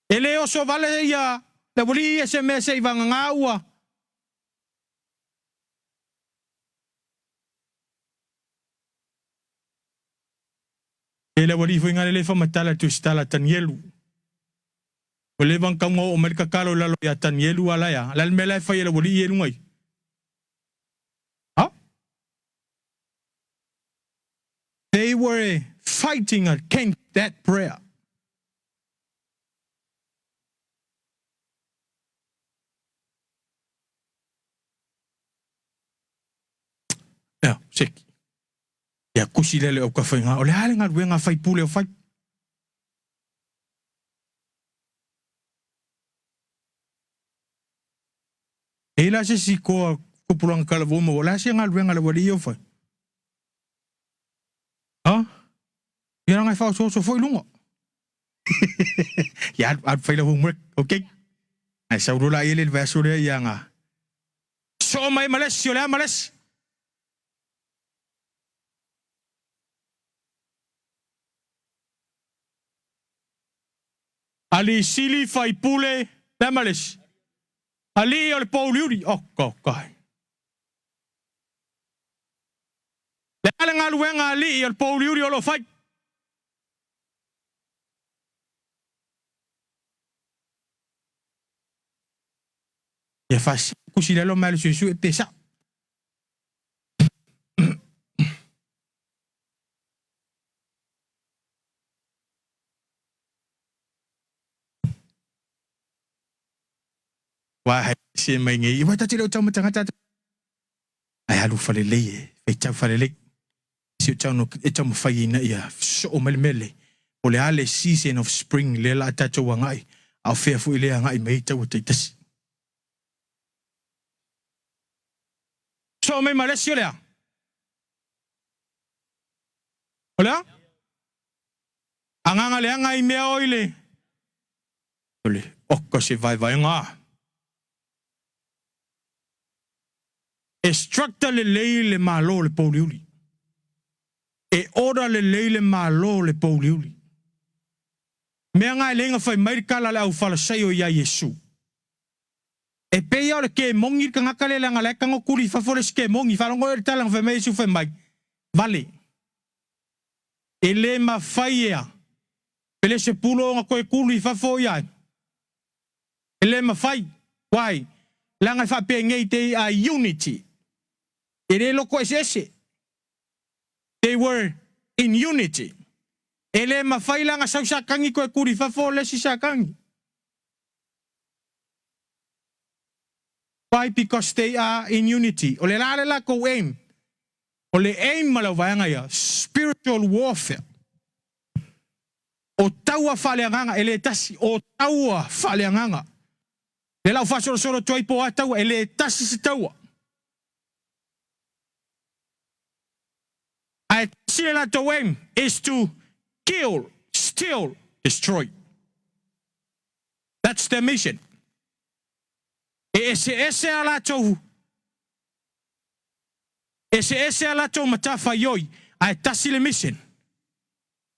E le oso vale ia le aualii ia se mea se i vagana ua. E le aualii foi nga le le faamatala i le tusitala a Tanielu. Ua leva ona tau oo mai le tatalo i lalo ia Tanielu a la e a? O le a le mea la e fai e le aualii ia i luga i? A? They were fighting against that prayer. Ea, seki. Ia kusi lea le au kafaiga. O le a le galuega a faipule o fai? E i la se isi koa tupulaga talavou maua, o le a se galuega a le aualii ia ua fai? A? Ia leaga e faaosooso foi luga. Ia alu, alu fai lau homework, okay? Ae sau loa laia le vaiaso lea ia ga. Soo mai ma le isi, o le a ma le isi? Alii sili, faipule, le a ma le isi? Alii o le pouliuli, oka oka e. Le a le galuega a alii o le pouliuli o lo o fai? Ia fasi kusi lalo mai le suesue pe sao. Wa hai se mai nei. Wa ta te le o tau matangata. Ae alu falelei e faitau falelei. Se o tau no e tau mawhai ina ia soo mai le mele. O le a le season of spring lea la a tatou agai. A o fea foi lea agai mai ai taua taitasi. Soo mai ma le isi o le a? O le a? Agaga leaga i mea o i le o le oka se vaevaega. E structure lelei le Malo o le pouliuli. E order lelei le Malo o le pouliuli. Mea nga e leiga fai mai le tala a le au Falasaio ia Iesu. E pei a o le kemongi le tagata lea leaga la e tago tuli i fafo le isi kemongi. Faalogo ea i le tala na fai mai Iesu fai mai, Vale. E le mafai ea Pelesepulo ona toe tuli i fafo ia ai. E le mafai. Why? Leaga e faapenei they are unity. E le loto eseese. They were in unity. E le mafai leaga sau Satani toe tuli i fafo le isi Satani. Why? Because they are in unity. O le la le latou aim. O le aim ma lau vaega ia, spiritual warfare. O taua faaleagaga, e le tasi, o taua faaleagaga. Lea la ua faasolosolo atu ai po o a taua, e le tasi se taua. Ae tasi le latou aim is to kill, steal, destroy. That's their mission. E eseese a latou Eseese a latou matafaioi, ae tasi le mission.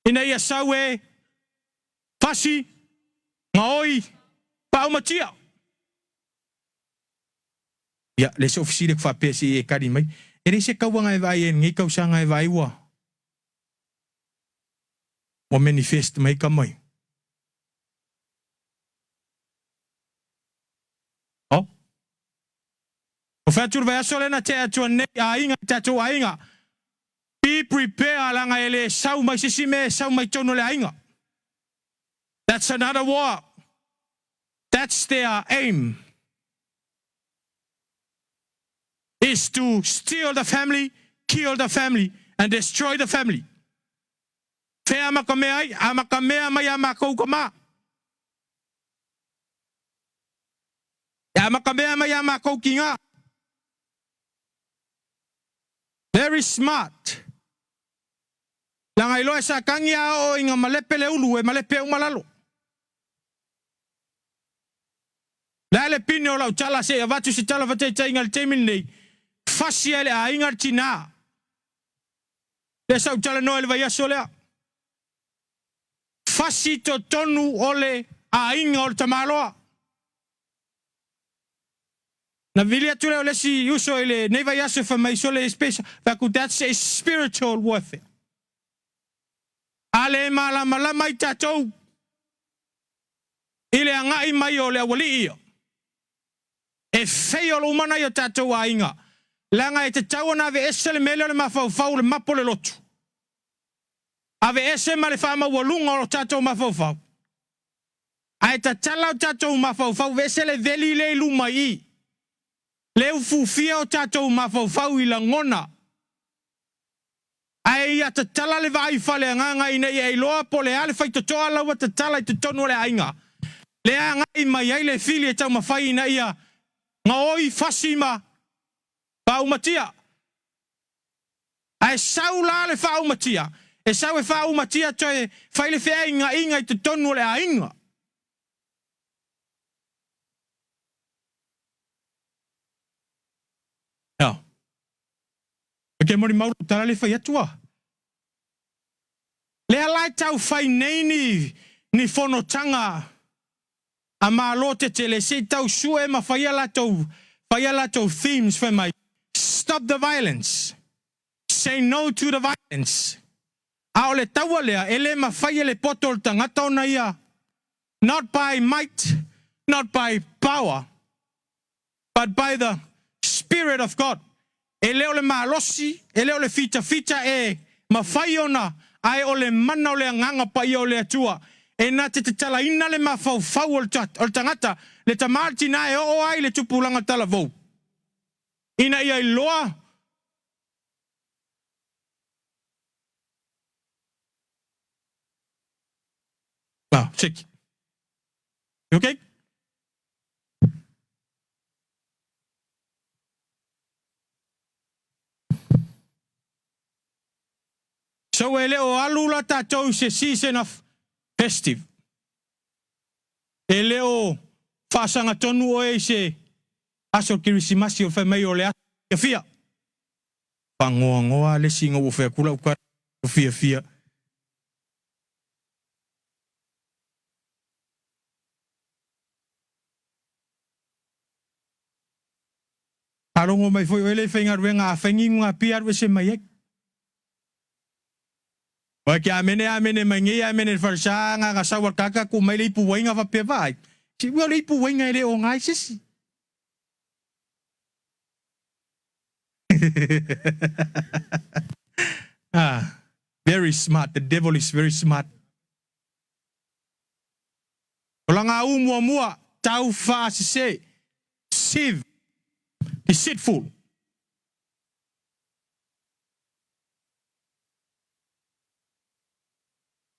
Ina ia sau e fasi, gaoi, faaumatia. Ia, le isi ofisi lea ku faapea se i e kali mai, e leai se tauaga e vaai ai i lenei tausaga e vaai ua ua manifest mai ka mai. Oh. O fai atu le vaiaso lea na tea atu anei aiga i tatou aiga. Be prepare leaga e le sau mai se isi mea e sau mai totonu o le aiga. That's another war. That's their aim. Is to steal the family, kill the family and destroy the family. Fea amata mea ai? Amata mea mai a matou tama. E amata mea mai a matou ki nga. Very smart. Leaga iloa e Satani a oo ina malepe le ulu e malepe uma lalo. Le a le pine o lau tala se i avatu se tala fataitaiga i le taimi lenei, fasi ai le aiga le tina. Lea sa ou talanoa i le vaiaso lea. Fasi i totonu o le aiga o le tamaloa. Na vili atu lea o le isi uso i lenei vaiaso e fai mai sole special. Fai atu, that's a spiritual warfare. A le malamalama ai tatou i le agai mai o le aualii ia, e fail uma nai o tatou aiga, leaga e tatau ona aveese le mea lea o le mafaufau, o le mapo o le lotu. Aveese ma le faamaualuga o lo tatou mafaufau. Ae tatala o tatou mafaufau, aveese le veli lea i luma i i. Le ufufia o tatou mafaufau i lagona. Ae ia tatala le vaai faaleagaga ina ia iloa po o le a le faitotoa la ua tatala i totonu o le aiga. Lea agai mai ai le fili e taumafai ina ia. Gaoi fasi ma faaumatia. Ae sau la le faaumatia, e sau e faaumatia toe fai le feaingaiga i totonu o le aiga. Ea. E ke molimau lau tala le fai atu a. Lea la e tau fai nei ni, ni fonotaga a Malo tetele se i tau sue ma fai a latou, fai a latou themes fai mai, Stop the violence! Say no to the violence! A o le taua lea, e le mafai e le poto o le tagata ona ia, not by might, not by power, but by the Spirit of God. E le o le malosi, e le o le fitafita e mafai ona, ae o le mana o le Agaga Paia o le Atua, e na te tatalaina le mafaufau o le tagata, le tama le tina e oo ai i le tupulaga talavou, ina ia iloa. Ah, check. You okay? So e le o alu la tatou i se season of festive. E le o faasagatonu oe i se aso Kerisimasi o fai mai o le aso fiafia. Fagoagoa le isi ina ua fai atu lau tala fiafia. Faalogo mai foi oe le faigaluega a fai ni inuga pia alu ese mai ai. Ua ke amene amene mai nei amene le falesa nga nga sau al kaka ku mai le ipu waiga faapea vaai. Si ua le ipu waiga e le o ngai sisi. Ah, very smart. The devil is very smart. O langa u muamua, tau faasese, sieve, deceitful.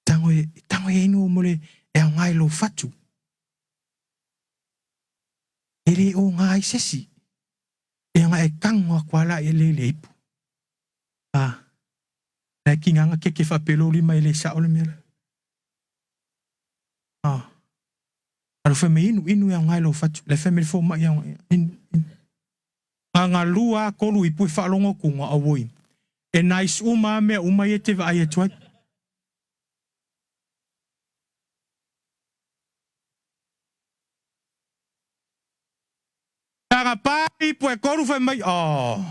Tango e, tango e inu mo le e ao ngai lou fatu. E le o ngai sesi. E anga e kango a kuala e le le ipu. Ah, na e kinganga keke whapelo lima e le sa o le mea. Ah. Alu fai mai inu, inu e ao ngai lou fatu. Le fai mai le fōmaʻi ao inu, inu. Nga lua, tolu ipu e faalogo atu nga auoi. E nice uma a mea uma ia e te vaai atu ai. Nga pa ipu e kolu fai mai, oh.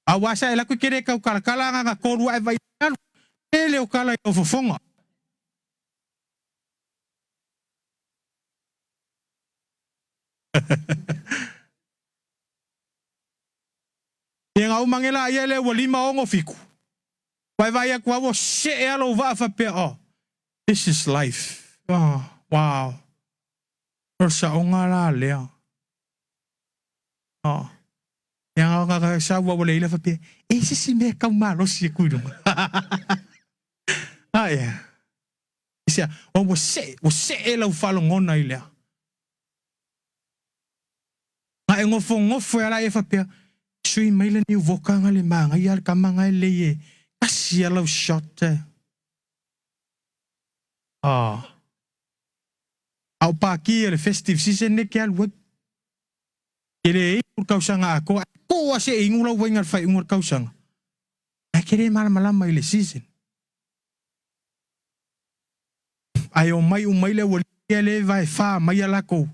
Aua sa e laku ke le kau kalakala nga nga kolu ae vai alu. Tele o kala i o fofoga. Ia nga uma ngela ia le ua 5 6 7. Vai vai aku au o see a lou vaa faapea oh this is life. Oh wow. O le saoga la lea. Oh. Ia nga nga sa ua ua le ila faapea e se si mea kau malosi e kui lunga. Ah yeah. Isia, oh, ua see, ua see lau faalogona i lea. A e gofogofo e ala e faapea, sui mai le niu voka nga le magaia le kama nga e lei e kasi a lau shot e. Ah. A o paki e le festive season ne ke alu ai. Ke le e ur kausaga atoa, e ko a se ingu lau wainga le whai unga le kausaga. Ae ke le malamalama i le season. Ae omai umai le aualii ia le vae fa mai ia lakou.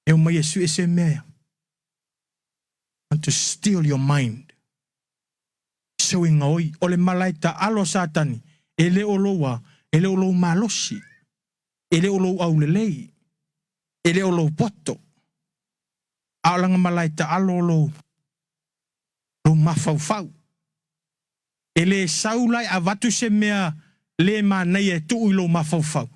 E omai e sue se mea ia. Want to steal your mind. So e gaoi, o le malae taalo a Satani, e le o lou a, e le o lou malosi, e le o lou aulelei, e le o lou poto, a o lana malae taalo o lou, lou mafaufau. E le sau la e avatu se mea le manaia e tuu i lou mafaufau,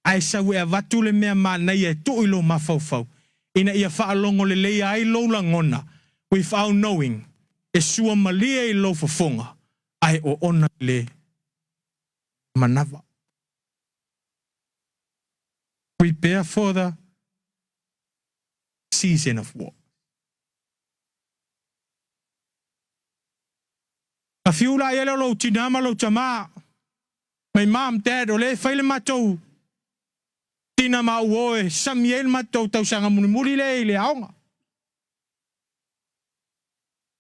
ae sau e avatu le mea manaia e tuu i lou mafaufau, ina ia faalogo lelei ai lou lagona, without knowing, e sua malie i lou fofoga, ae oona i le manawa. Prepare for the. Season of war. A fiu la ia lea o lou tinā ma lou tamā, my mom, dad, o lea e fai le matou tina ma au o e sami ai le matou tausaga mulimuli lea i le aoga.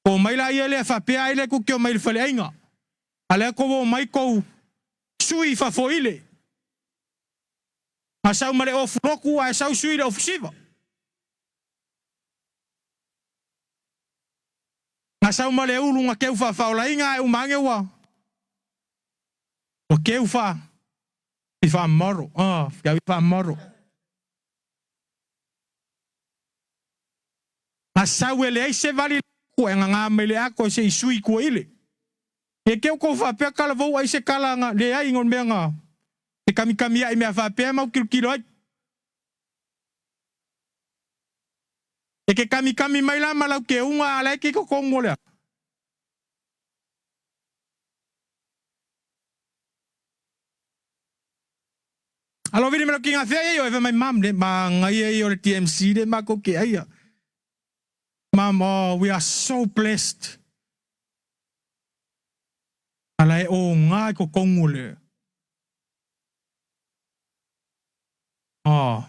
Ko mai la ia lea faapea ai lea ku ke omai i le faleaiga. A lea ko omai kou sui i fafo ile. A sau ma le ofu loku ae sau sui i le ofu siva. A sau ma le ulu nga keu faafaolaina ae uma ane ua ua keu faa i faamoro. Ah, keu i faamoro. A sau e leai se vali ku e nganga mai le ako se i sui kua ile. E keu kou faapea kala vou ai se kala nga leai ngon mea nga e kamikami ai mea faapea mau kilokilo ai. E ke kamikami mai la ma lau keuga a la e ke kokongo lea. Alo vili me lau kinga fea ia e mai mam le ma ngai ia o le TMC le ma ko ke aia. Mam, oh, we are so blessed. Ala e o ngā ko kongo le. Oh.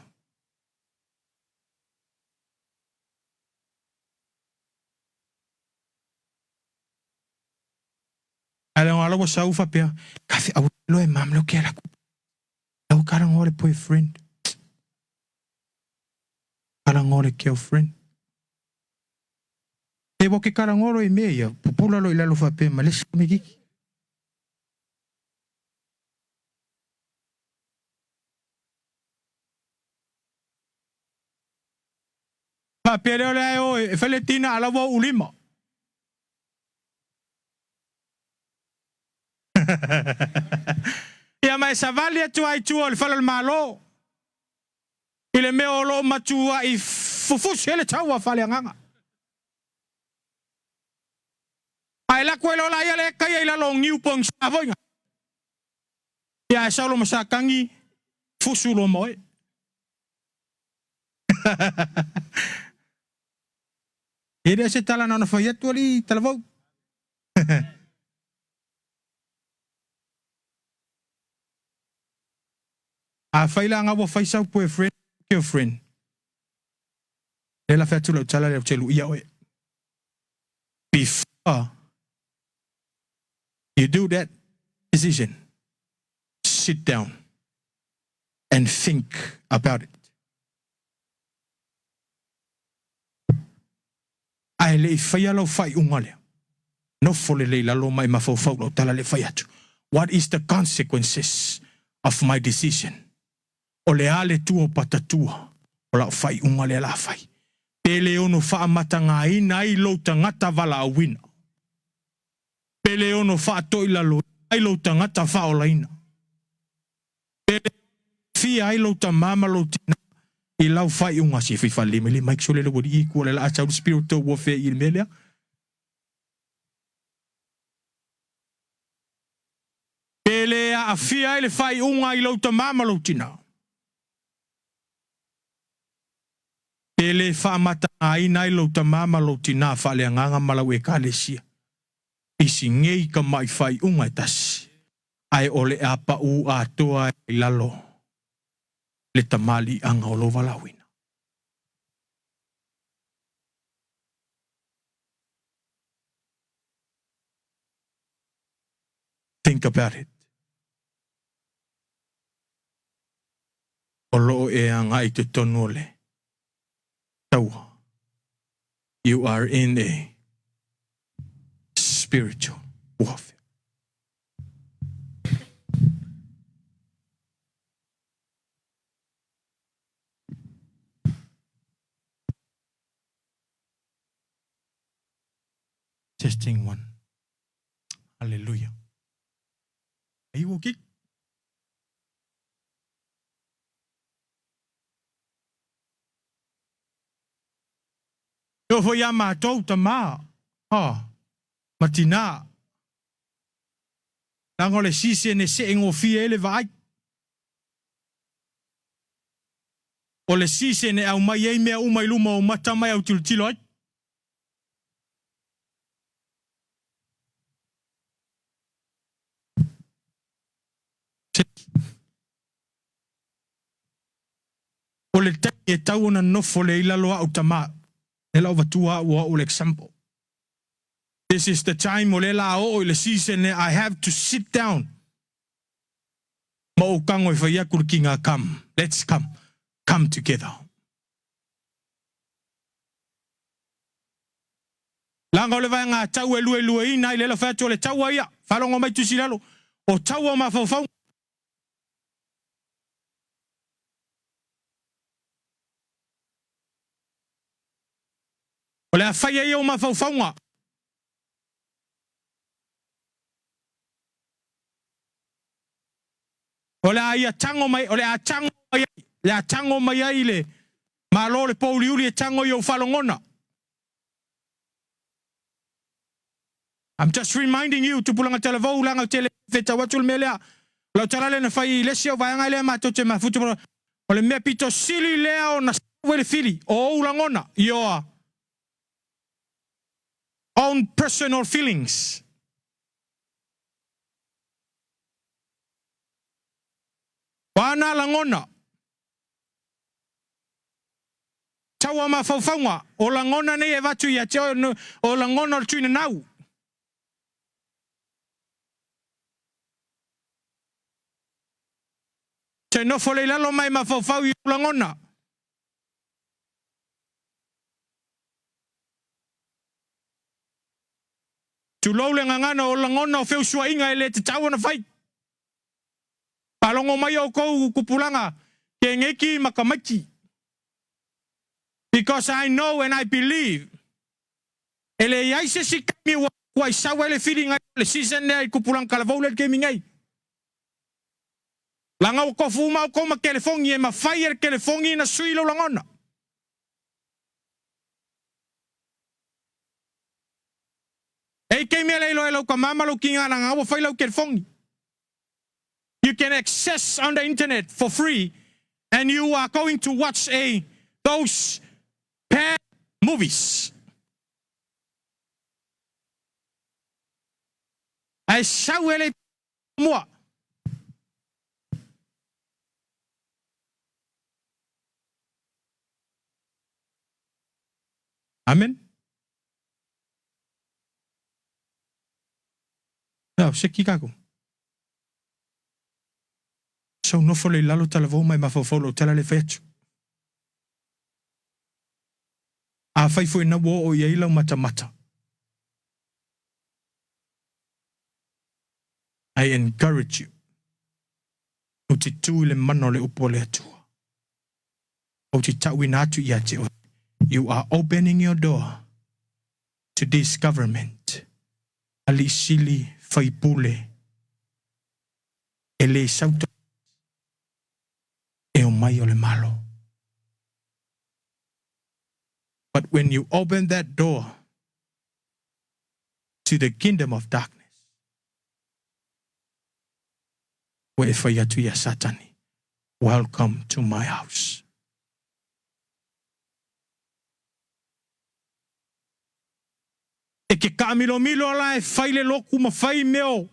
Ae leaga la ua sau faapea, ka fe au lo e mam lo ke ala ku. Lau kala ngo le boyfriend. Kala ngo le girlfriend. E wa ke kala ngo lo i mea ia, pupula lo i lalo faapea ma le si me kiki. Faapea lea o le a e o e fai le tina a la ua ou lima. Ia ma e savali atu ai i tua o le fale o le Malo i le mea o lo o matuai fufusi ai le taua faaleagaga. Ae lako e lola ia le kaia i lalo o niu pogisa foi. Ia ae sau lo masakagi fusu lo ma oe. E le o se tala na ona fai atu alii talavou. Afai la nga ua fai sau boyfriend girlfriend, lea la fai atu lau tala lea ou te luia oe. Before you do that decision, sit down and think about it. Ae le i faia lau faaiuga lea, nofo lelei i lalo ma e mafaufau lau tala le fai atu, What is the consequences of my decision? O le a le tua o patatua o lau faaiuga lea la fai? Pe le ono faamatagaina ai lou tagata valaauina? Pe le ono faatoilaloina ai lou tagata faaolaina? Pe le fia ai lou tamā ma lou tinā i lau faaiuga se fai faalelei mai le mic sole le ualii i kua le laa sau le spiritual warfare i le mea lea. Pe le aafia ai le faaiuga i lou tamā ma lou tinā. Pe le faamatagaina ai lou tamā ma lou tinā faaleagaga ma lau Ekalesia i si nei tamai faaiuga e tasi. Ae o le a paʻū atoa i lalo le tamaliiaga o lou valaauina. Think about it. O lo o e agai i totonu o le taua. You are in a spiritual warfare. Testing one. Hallelujah. Are you okay? E oo foi ia matou, tama, ma tina. Leaga o le season e see gofie ai le vaai. O le season e aumai ai mea uma i luma o mata ma e autilotilo ai. O le taimi e tau ona nofo lea i lalo a'u tama, lea la avatua a'u o a'u le example. This is the time o lea la a oo i le season lea I have to sit down ma ou tago e fai atu le kiga come, let's come, come together. Leaga o le vaega tau e luelueina ai lea la fai atu o le taua ia, faalogo mai tusi i lalo, o taua o mafaufauga. O le a fai ai ou mafaufauga. O le a ia tago mai, o le a tago mai ai, le a tago mai ai le Malo o le pouliuli e tago i ou faalogona. I'm just reminding you, tupulaga talavou, leaga ou te le fetau atu le mea lea. O lau tala lea na fai i le isi au vaega lea matou te mafuta, o le mea pito sili lea ona sau ai le fili, o ou lagona, your own personal feelings. O a na lagona? Taua mafaufauga, o lagona nei e avatu ia te oe, o lagona o le tuinanau. Te nofo lea i lalo ma e mafaufau i ou lagona. Tulou le gagana, o lagona o feusuaiga e le tatau ona fai. Faalogo mai outou tupulaga, keneiki ma tamaiti. Because I know and I believe, e leai se isi taimi ua matuai sau ai le filiga i le season lea i tupulaga talavou lea i le taimi nei. Leaga ua tofu uma outou ma telefoni, e mafai e le telefoni ona sui lou lagona. E i taimi e le iloa e lau tama ma lou tina leaga ua fai lau telefoni. You can access on the internet for free and you are going to watch a those bad movies. Ae sau e le mua. Amen. Now, seki kakou. Sau nofo lea i lalo talavou ma e mafaufau lou tala lea e fai atu. Afai foi na ua oo i ai lau matamata, I encourage you, ou te tu i le mana o le upu a le Atua. Ou te tauina atu ia te oe, you are opening your door to this government, alii sili faipule e le sau e omai o le Malo. But when you open that door to the kingdom of darkness, ua e fai atu ia Satani, welcome to my house. E ke kaamilomilo la e fai le lotu ma fai mea o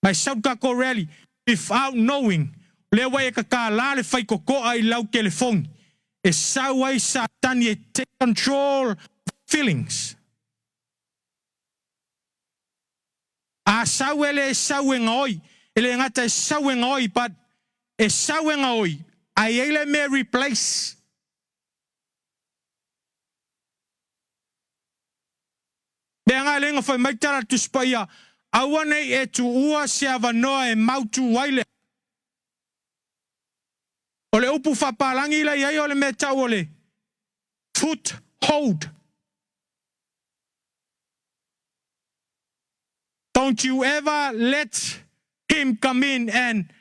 ma e sau le tatou rally without knowing lea ua e tatala le faitotoa i lau telefoni e sau ai Satani e take control of feelings. A sau e le sau e gaoi, e le gata e sau e gaoi but e sau e gaoi ae i ai le mea e replace. Mea nga le fai mai tala Tusi Paia, aua nei e tuua se avanoa e mautu ai le. O le upu faapalagi la i ai o le mea tau o le foothold. Don't you ever let him come in and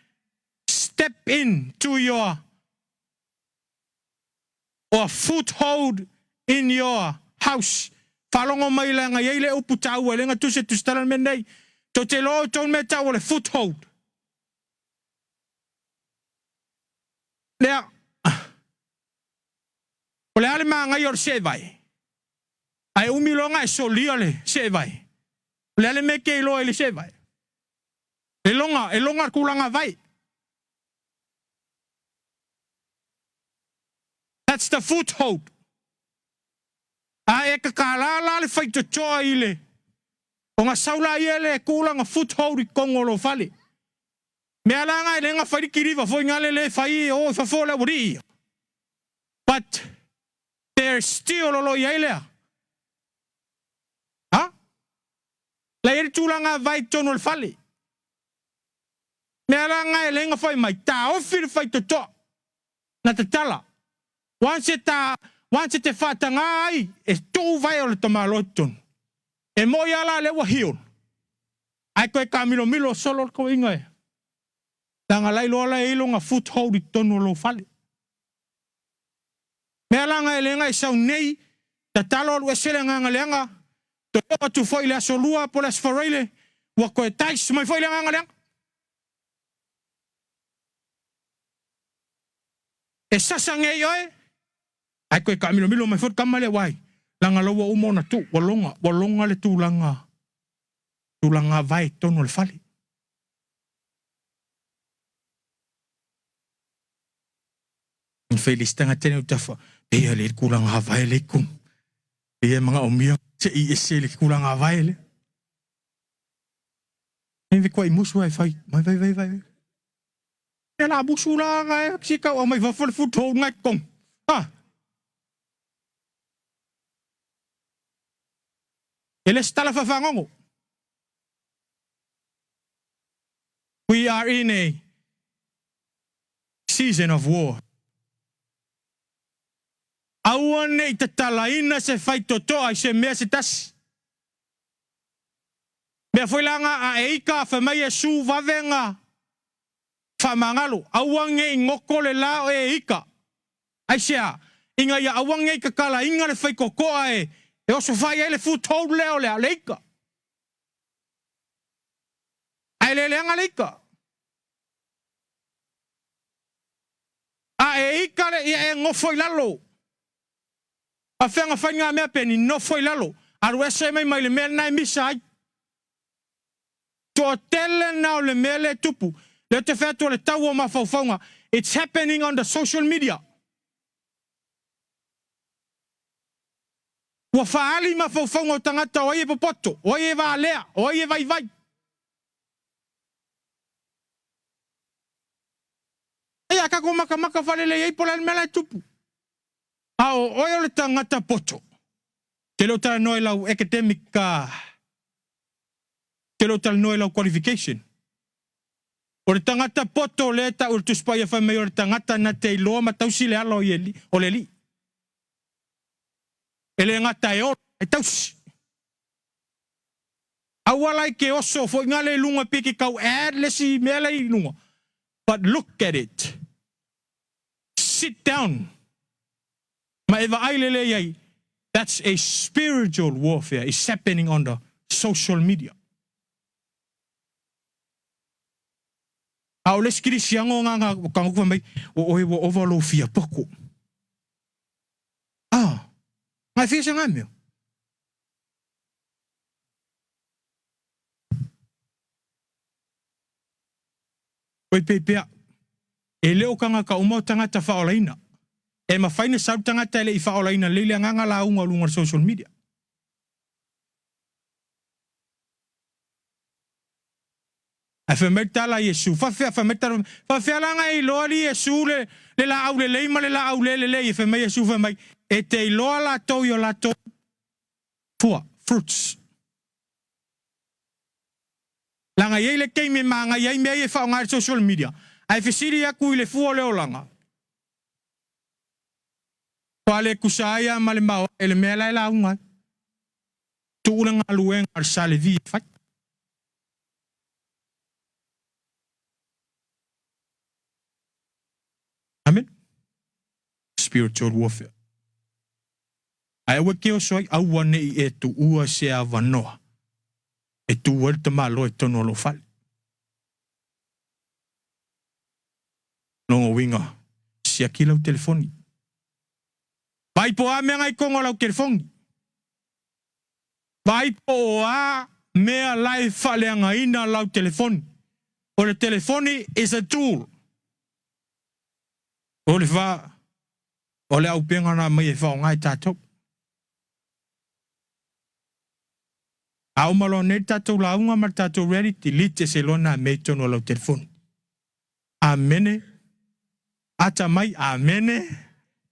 step in to your or foothold in your house. Faalogo mai leaga i ai le upu taua, e le gatusa e tusitala le mea nei. Tou te iloa outou le mea tau o le foothold. Lea. O le a le magaia o le seevae? Ae umi loa ona e solia le seevae. O le a le mea e te iloa i le seevae? E loga, e loga le tulaga vae. That's the foothold. A e tatala la le faitotoa i le ona sau laia le tulaga foothold i totonu o lou fale. Mea la na e le na fai le kiliva foi na le le fai e o i fafo o le aualii ia. But there still o lo o i ai lea. Ha? La i ai le tulaga vae i totonu o le fale. Mea la na e le na fai mai, taofi le faitotoa. Na tatala. Once e ta, once e te faatagā ai e tuu vae o le tamaloa i totonu, e moi a la lea ua heal, ae toe taamilomilo solo le toeaina e leaga la iloa la e i ai lona foothold i totonu o lou fale. Mea la na e le na e sau nei, tatalo alu ese le agaga leaga, toe oo atu foi i le aso lua po o le aso faraile, ua toe tais mai foi le agaga leaga. E sasa nei oe, ae toe taamilomilo mai foi le tama lea, why? Leaga la ua uma ona tuu, ua loga, ua loga le tulaga, tulaga vae i totonu o le fale. Fai le isi tagata lea o tafa, pei a le tulaga vae le tonu. Pei e manaomia se i ese le tulaga vae lea. E ve koa musu ai fai, mai vai vai vai. E la musu la ga e si kau mai fafo le futou ngai kong. Ha. E le stala fafagogo. We are in a season of war. Aua ne i tatalaina se faitotoa i se mea se tasi. Mea foi la nga a e ika fai mai e su vave nga faamagalo, aua ne i goko le la o e ika. Aisea? Ina ia aua ne i tatalaina le faitotoa e e oso fai ai le foothold lea o le le ika. Ae le leaga le ika. A e ika le ia e nofo i lalo. Faafefea na fai na mea pe ni nofo i lalo, alu ese mai mai le mea lena e misa ai. Toatele na o le mea lea e tupu. Lea ou te fai atu o le tau o mafaufauga. It's happening on the social media. Ua faaali mafaufauga o tagata o ai e popoto, o ai e valea, o ai e vaivai. Ia, tatou matamata faalelei ai po o le a le mea la e tupu. A o oe o le tagata poto, te le o talanoa i lau academic, te le o talanoa i lau qualification. O le tagata poto lea e tau e le Tusi Paia fai mai o le tagata na te iloa ma tausi le ala o le Alii. E le gata e ola, e tausi. Aua la i ke oso foi nga le lunga pe ke kau add le si mea le i lunga. But look at it. Sit down. Ma e vaai lelei ai. That's a spiritual warfare is happening on the social media. A o le isi kerisiano o nga nga fai mai, o oe ua ova lou fia poko. Ah, ngai fia se ngai mea. Koe pea, e le o kangaka uma o tagata faaolaina. E mafai na sau tagata e le i faaolaina lelei le agaga lauga o luga o le social media. Ae fai mai le tala a Iesu, faafefea, fai mai le tala, faafefea la na e iloa alii Iesu le, le laau lelei ma le laau le lelei? E fai mai Iesu, fai mai, e te iloa latou i o latou fua, fruits. Leaga e i ai le taimi e manaia ai mea ia e faaaoga i le social media, ae fesili atu i le fua o le olaga, ua le tusa ai lava ma le maoae i le mea la e lauga ai. Tuu le galuega a le Sa Levi e fai. Amen. Spiritual warfare. Ae aua e te oso ai, aua ne i e tuua se avanoa e tū ai le tamaloa i totonu o lou fale. Lona uiga, siaki lau telefoni. Vaai po o a mea ngai koga o lau telefoni. Vaai po o a mea la e faaleagaina lau telefoni. O le telefoni is a tool. O le fa, o le auupega na aumai e faaaoga e tatou. A uma loa nei le tatou lauga ma le tatou rally, delete ese loa na mea i totonu o lau telefoni. Amene. Ata mai, amene.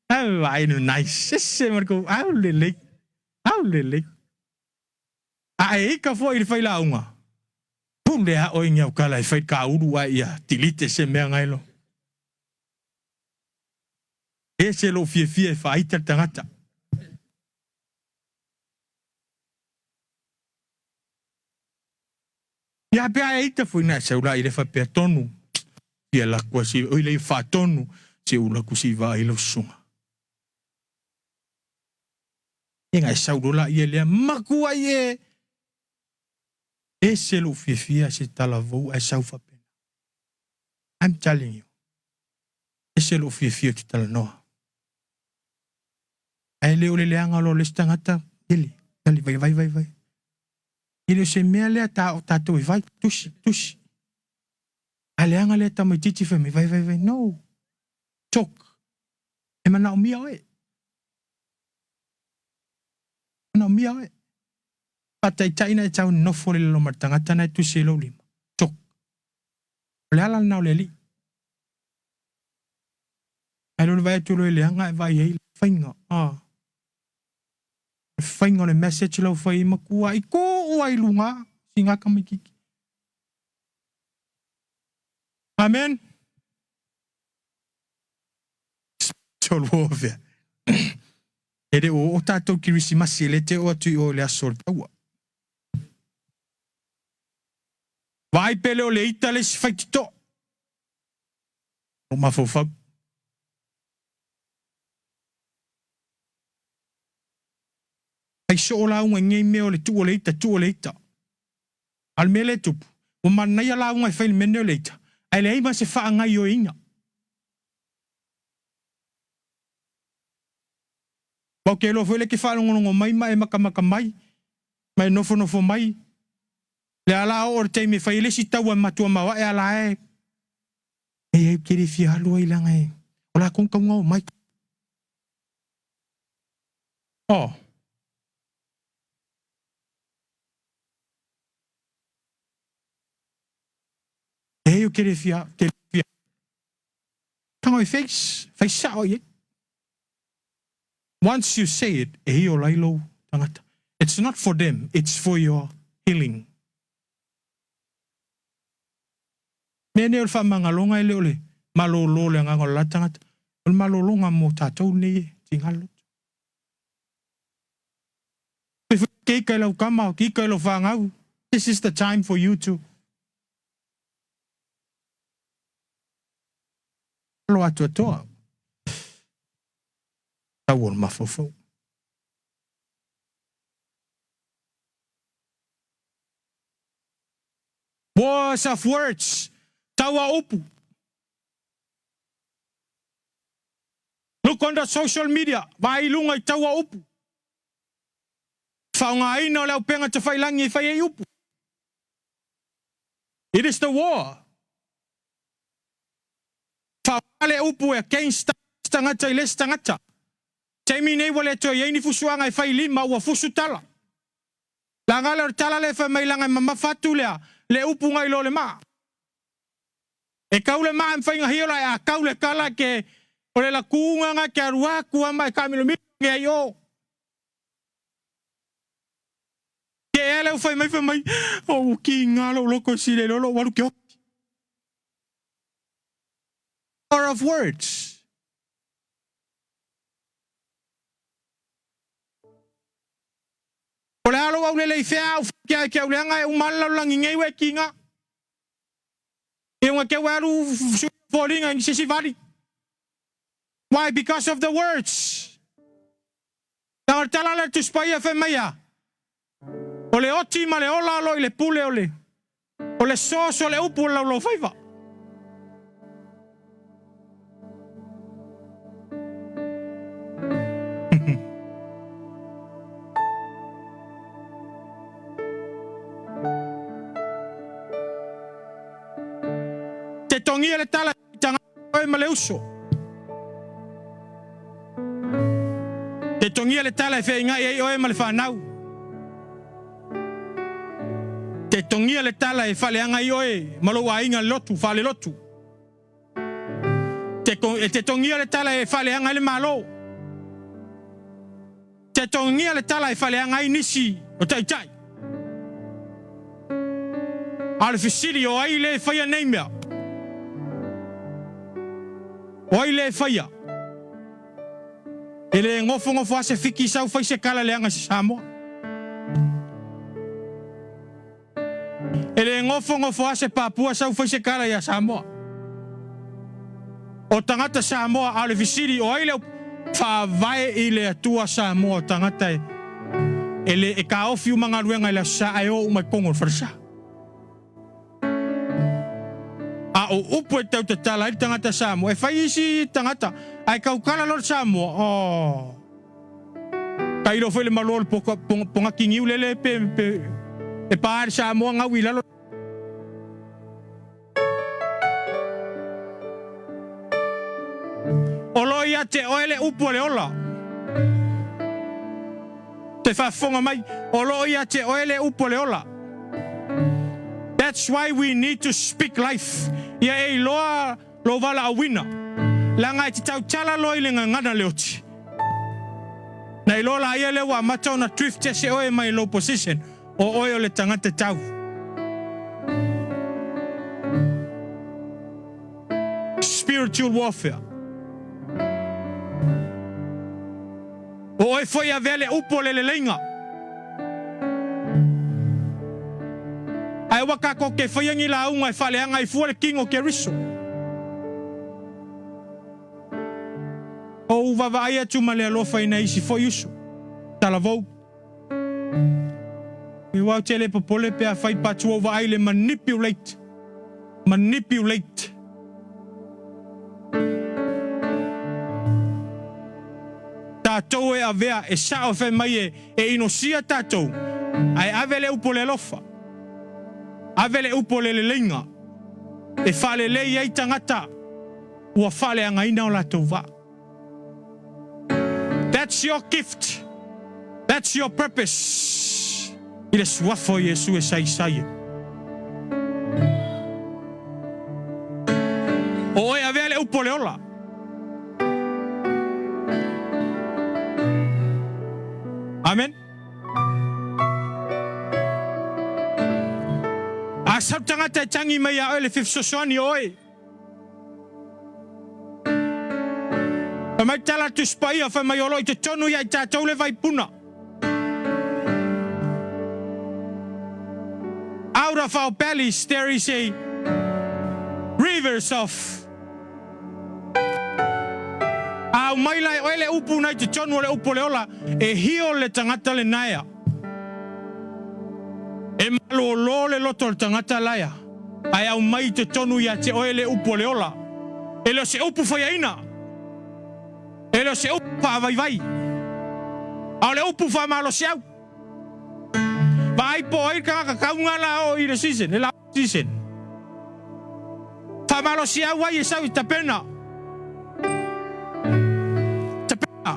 Au, ai no nice. Sese ma le au lelei. Au lelei. A e ika foi i le failauga, pule a oe i au kala e fai ka ulu ai ia delete se mea ngai lo. Ese lou fiafia e faaita le tagata. Ia pe a e ita foi na sau la i le faapea tonu. Fia laku si oi le faatonu se u laku si va i lau susuga. Ia ngai sau lo la ia lea makua i e. Ese lou fiafia se talavou ae sau faapena. I'm telling you. Ese lou fiafia ou te talanoa. Ae le o le leaga loa o le isi tagata, ele, tali vai vai vai vai. E le o se mea lea ta o tatou e vai, tusi, tusi. A leaga lea tamaitiiti fai mai, vai vai vai, no. Talk. E manaomia oe. Manaomia oe. Faataitai na e tau nofo le lalo ma le tagata na e tusi ai lou lima. Talk. O le ala lena o le Alii. Ae le o le vaai atu loa i le leaga e vaai ai le faiga. Ah. Le faiga o le message lau fai ai matua i tuu ai luga siga tamaititi. Amen. Spiritual warfare. E le o oo tatou Kirisimasi e le te oo atu i o i le aso o le taua. Vaai pe le o le ita le isi faititoa. O mafaufau. Ai soo lauga i nei mea o le tuu o le ita, tuu o le ita. A o le mea lea e tupu, ua manaia lauga e fai i le mea lenei o le ita, ae leai ma se faagaioiina. Aua ou te iloa foi lea e te faalogologo mai ma e matamata mai, ma e nofonofo mai, lea la oo le taimi e fai ai le isi taua e matua maoae a la e e ou te le fia alu ai leaga e o latou na tau omai. Oh. E ou te le fia, te le fia. Tago e face, fai sao i ai. Once you say it, e iola ai lou tagata. It's not for them, it's for your healing. Mea nei o le faamagaloga e le o le malolo o le agaga o le la tagata, o le malologa mo tatou nei e tiga le loto. Ke ika i lau kama, ke ika i lau fanau, this is the time for you to alo atoatoa. Tau o le mafaufau. Wars of words, taua upu. Look on the social media, vaai i luga i taua upu. Faaaogaina o le aupenga tafailangi e fai ai upu. It is the war. Faaaoga le upu e against tagata i le isi tagata. Taimi nei ua le toe i ai ni fusuaga e fai lima ua fusu tala. Laga lea o le tala lea e fai mai laga e mamafa atu lea le upu ngai lo le maa. E kau le maa e mafai na hiola e a kau le tala ke o le lakuga nga ke alu atu a ma e taamilomilo nge ai o. Ke ea lea ua fai mai fai mai o ua kiga lou loko e sile loa lou alu ke oti. Power of words. O le a lou aulele i fea au fai ke au leaga e uma le lalolagi nei ua e kiga. E unga ke ua alu foliga i se isi vali. Why? Because of the words. Leaga o le tala lea le Tusi Paia fai mai a, O le oti ma le ola o lo i le pule o le, o le source o le upu o le laulaufaiva. te togia le tala e tagata oe ma le uso. Te togia le tala e feaigai ai oe ma le fanau. Te togia le tala e faaleaga ai oe ma lou aiga lotu, faalelotu. Te, te togia le tala e faaleaga ai le Malo. Te togia le tala e faaleaga ai nisi o taitai. A o le fesili, o ai le e faia nei mea? O ai le e faia? E le gofogofoa lava se fiki sau fai se kala leaga i se Samoa. E le gofogofoa lava se Papua sau fai se kala ia Samoa. O tagata Samoa, a o le fesili, o ai le faavae i le Atua Samoa o tagata e e le e taofi uma galuega i le Aso Sa ae o uma i totonu o le falesa. A o upu e tautatala ai le tagata Samoa, e fai isi tagata ae tautala loa le Samoa, oh. Tailo foi le malo o le pogaki niu lele pe, pe, e pa le Samoa gau i lalo. O lo ia te oe le upu o le ola. Te faafofoga mai, o lo o ia te oe le upu o le ola. That's why we need to speak life. Ia e iloa lou valaauina, leaga e te tautala loa i le gagana leoti. Na iloa laia lea ua amata ona drift ese oe mai lou position, o oe o le tagata tau. Spiritual warfare. O oe foi avea le upu o le leleiga. Ae ua tatou te faia ni lauga e faaleaga ai fua le tino o Keriso. Ou vaavaai atu ma le alofa i nai isi foi uso. Talavou. Aua ou te le popole pe afai patu ou vaai i le manipulate, manipulate. Tatou e avea e sao e fai mai e e inosia tatou, ae ave le upu o le alofa, ave le upu o le leleiga, e faalelei ai tagata ua faaleagaina o latou vaa. That's your gift. That's your purpose. I le suafa o Iesu e saisai ai. O oe avea le upu o le ola. Amen. A sau tagata e tangi mai ia oe le fesoasoani o oe. Fai mai tala Tusi Paia, fai mai o lo i totonu ia i tatou le vaipuna. Out of our bellies there is a rivers of A aumai la e oe le upu na i totonu o le upu o le ola, e heal le tagata le naea. E malōlō le loto o le tagata laea, ae aumai i totonu ia te oe le upu o le ola. E le o se upu faiaina, e le o se upu faavaivai, a o le upu faamalosiau. Vaai po o ai le tagata tauga la o i le season, le la season. Faamalosiau ai e sau i tapena. Tapena.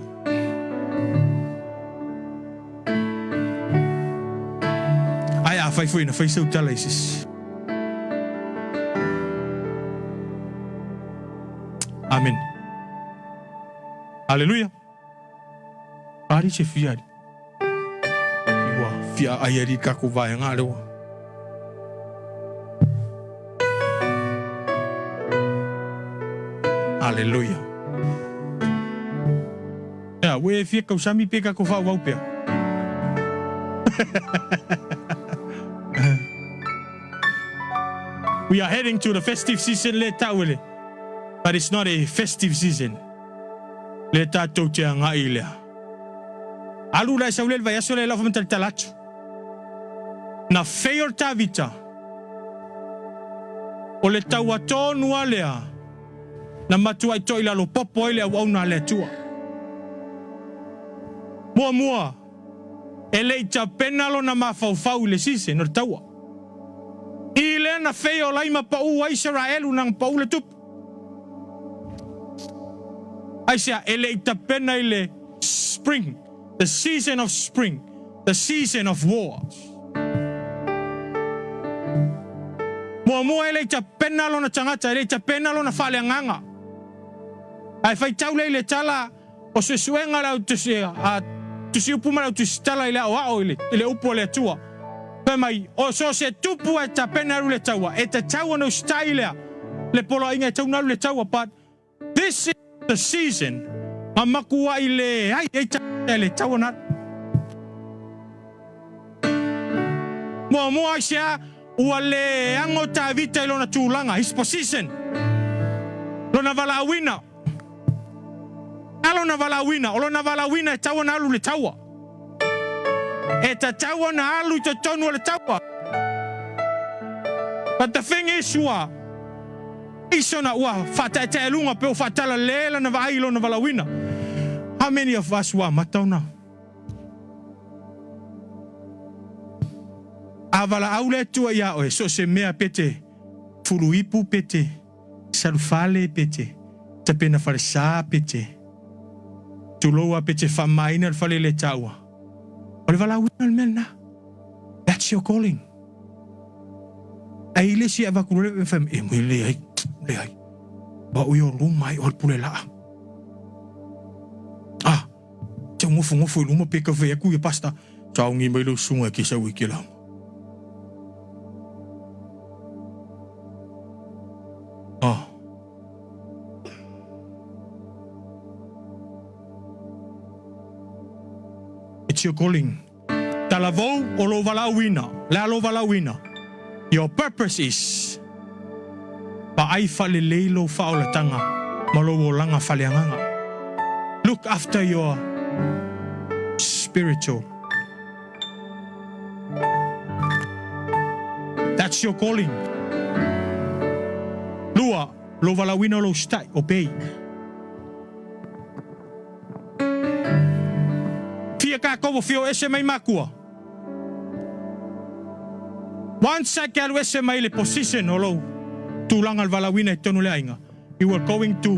Ae afai foi na fai sau tala i sisi. Amen. Haleluia. Ari se fia ari. Ua fia ai ari kako vaenga le ua. Haleluia. Ea, ua e fia kausami pe kako whaauau pea. We are heading to the festive season le tauele. But it's not a festive season. Le tatou te agai lea. Alu la e sau le vaiaso le lau whamatalatala atu. Na fail Tavita. O le taua tonu a lea. Na matua i toi lalo popo ai le auauna a le Atua. Muamua, e le i tapena lona mafaufau i le season o le taua. I lea na fail ai ma pau ai Isaraelu na pau le tupu? Aisea? E le i tapena i le spring, the season of spring, the season of war. Muamua e le i tapena lona tagata, e le i tapena lona faaleagaga. Ae faitau lea i le tala o suesuega a le au tusi, a tusiupu ma le au tusitala i le aoao i le, i le upu a le Atua. Fai mai, o so o se tupu e tapena alu i le taua, e tatau ona usitai lea le poloaiga e tatau ona alu i le taua, but this is the season a makuai leai ai tagata e le tatau ona alu. Muamua aisea ua le ago Tavita i lona tulaga, his position, lona valaauina. A lona valaauina, o lona valaauina e tatau ona alu i le taua. E tatau ona alu i totonu o le taua. But the thing is ua aisona ua faataetaealuga pe ua faatalale lana vaai i lona valaauina. How many of us ua amata ona A valaau le Atua ia oe, so o se mea pe te fuluipu pe te salufale pe te tapena falesa pe te tulou a pe te faamamaina le fale le taua, o le valaauina le mea lena. That's your calling. Ai le isi e avatu loa le fai mai, e mui leai, leai. O au i o luma ai o le pule laa. Ah, Tau ngofongofo i luma pe ka fai atu ia pasta. Saogi mai lau susuga e ke sau i ke lama. Ah. It's your calling. Talavou o lou valaauina, le a lou valaauina. Your purpose is Vaai faalelei lou faaolataga ma lou olaga faaleagaga. Look after your spiritual. That's your calling. Lua, lou valaauina o lou stai, obey. Fia kākou ua fia o ese mai makua. Once a ke alu ese mai le position o lou tulaga o le valaauina i totonu o le aiga, you are going to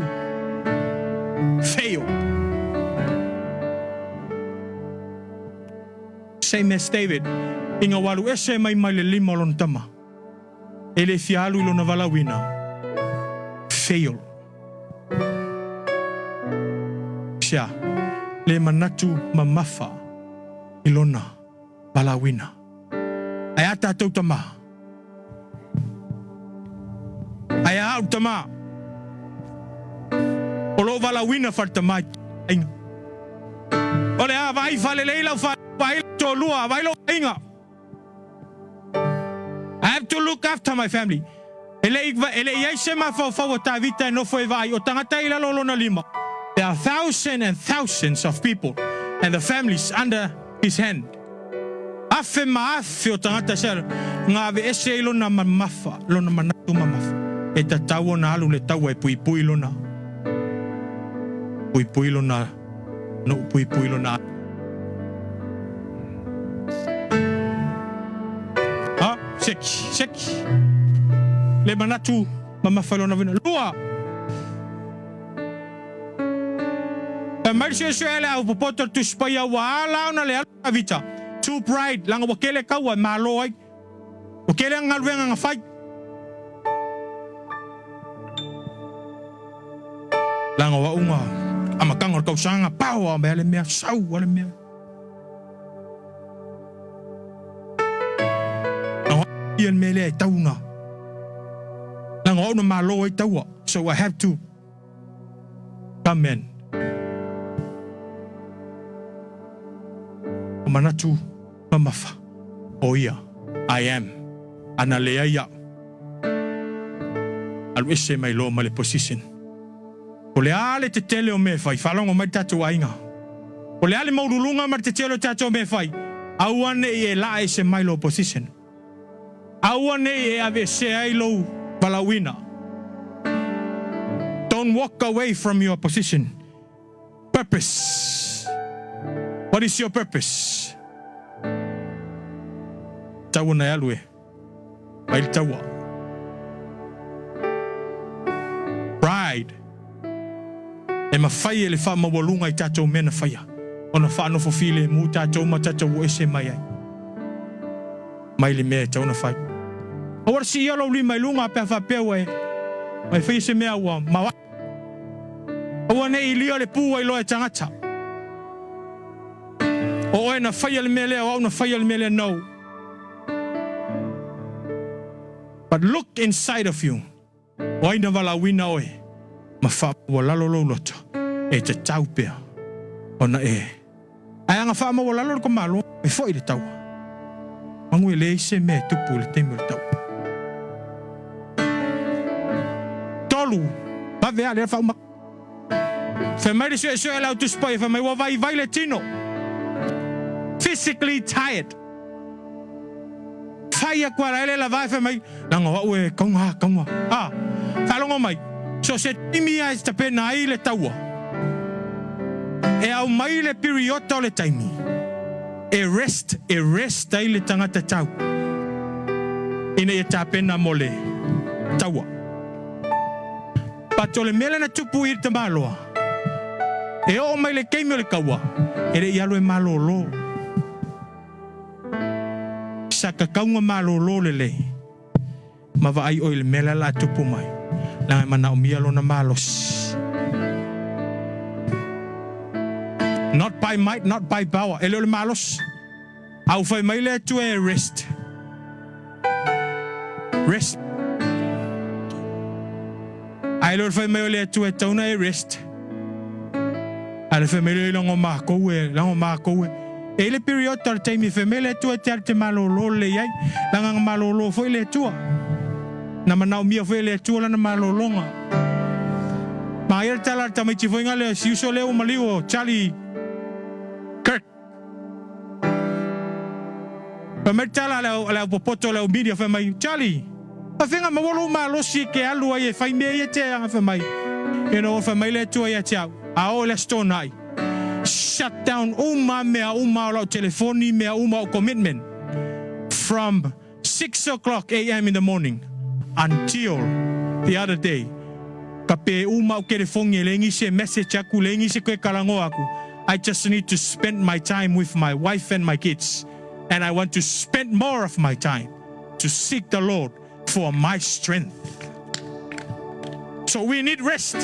fail. Same as David, ina ua alu ese mai mai le lima o lona tama, e le fia alu i lona valaauina, fail. Sea, le manatu mamafa i lona valaauina. Ae a tatou tama? Ae a au tama? O lou valaauina faletama i aiga. O le a vaai faalelei lau vaai lau toalua, vaai lou aiga. I have to look after my family. E le i, e le i ai se mafaufau o Tavita e nofo e vaai, o tagata i lalo o lona lima. There are thousands and thousands of people and the families under his hand. Afe ma afe o tagata se nga aveese ai lona mamafa, lona manatu mamafa. E tatau ona alu le taua e puipui lona, puipui lona nuu, puipui lona. Ha, seki, seki. Le manatu mamafa lona vina. Lua! E mai le suesue le au popoto le Tusi Paia ua ala ona le alu Tavita. Too pride, langa ua kele kaua e malo ai. Ua kele ang galuega nga fai. Langa o au nga amatanga o le tausaga, pao a mea le mea, sau a le mea. Langa o ia le mea lea e tau na. Langa o au na malo ai taua. So I have to come in. O manatu mamafa o ia I am. Ana leai au. Alu ese mai loa ma le position. O le a le tetele o mea e fai, faalogo mai le tatou aiga. O le a le maululuga ma le tetele o tatou mea e fai, aua ne i e laa ese mai lou position. Aua ne i e aveesea ai lou valaauina. Don't walk away from your position. Purpose. What is your purpose? Tau ona e alu e. Mai le taua. E mafai e le faamaualuga i tatou mea na faia ona faanofo filemu tatou ma tatou o ese mai ai mai le mea e tatau ona fai. Aua le siia lou lima i luga pe a faapea ua e ua e faia se mea ua maoae. Aua ne i ilia le pu ai loa e tagata. O oe na faia le mea lea, o au na faia le mea lea. No. But look inside of you. O ai na valaauina oe ma faamaualalo lou loto e tatau pea ona e Ae aga faamaualalo le tamaloa e foi le taua. Manu e leai se mea e tupu i le taimi o le taua. Tolu, vave a lea faauma. Fai mai le suesue a le au Tusi Paia, fai mai ua vaivai le tino. Physically tired. Fai aku ala ele lava e fai mai, leaga o au e kauga, kauga. A, faalogo mai, so se taimi a e tapena ai le taua, e au mai le piriota o le taimi, e rest, e rest ai le tagata tau, ina ia tapena mo le taua. But o le mea lea na tupu i le tamaloa, e oo mai le taimi o le taua, e le i alu e malolo. Sa kakauga malolo lelei ma vaai ʻoe i le mea lea la tupu mai, leaga e manaomia lona malosi. Not by might, not by power, e le o le malosi. A ua fai mai le Atua e rest. Rest. Ae le o le fai mai o le Atua e tatau ona e rest. A le fai mai lea i lago makou e, lago makou e. E i le period o le taimi e fai mai le Atua e te alu te malolo lelei ai. Leaga na malolo foi le Atua. Na manaomia foi e le Atua lana malologa. Manaia le tala a le tamaiti foi nga lea, si uso lea ua maliu o Charlie Kirk. Fai mai le tala a le au, a le au popoto o le au media, fai mai, Charlie, faafenga maua lou malosi e ke alu ai e fai mea ia te aga, fai mai, you know, fai mai le Atua ia te au, a oo i le Aso Toonai, shut down uma mea uma o lau telefoni, mea uma o commitment, from 6 o'clock am in the morning until the other day, ka pe uma au telefongi e leai se message aku, leai se koe kalagoa aku. I just need to spend my time with my wife and my kids. And I want to spend more of my time to seek the Lord for my strength. So we need rest.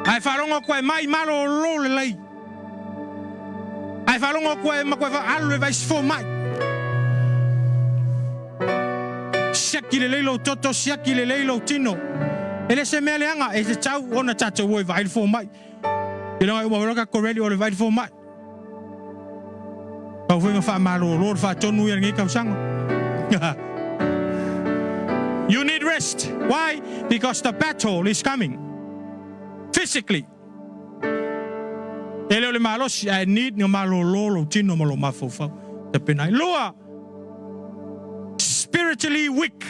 Ae faalogo atu ai mai malolo lelei. Ae faalogo atu ai ma koe alu e vaai se fomai. Siaki lelei lou toto, siaki lelei lou tino. E le se mea leaga, e tatau ona tatou o e vaai le fomai. I leaga e uma loa tatou ready o le vaai le fomai. Pau foi na faamalolo le faatonu ia lenei tausaga. You need rest. Why? Because the battle is coming. Physically. E le o le malosi, ae need na malolo lou tino ma lou mafaufau. Tapena ai. Lua, spiritually weak.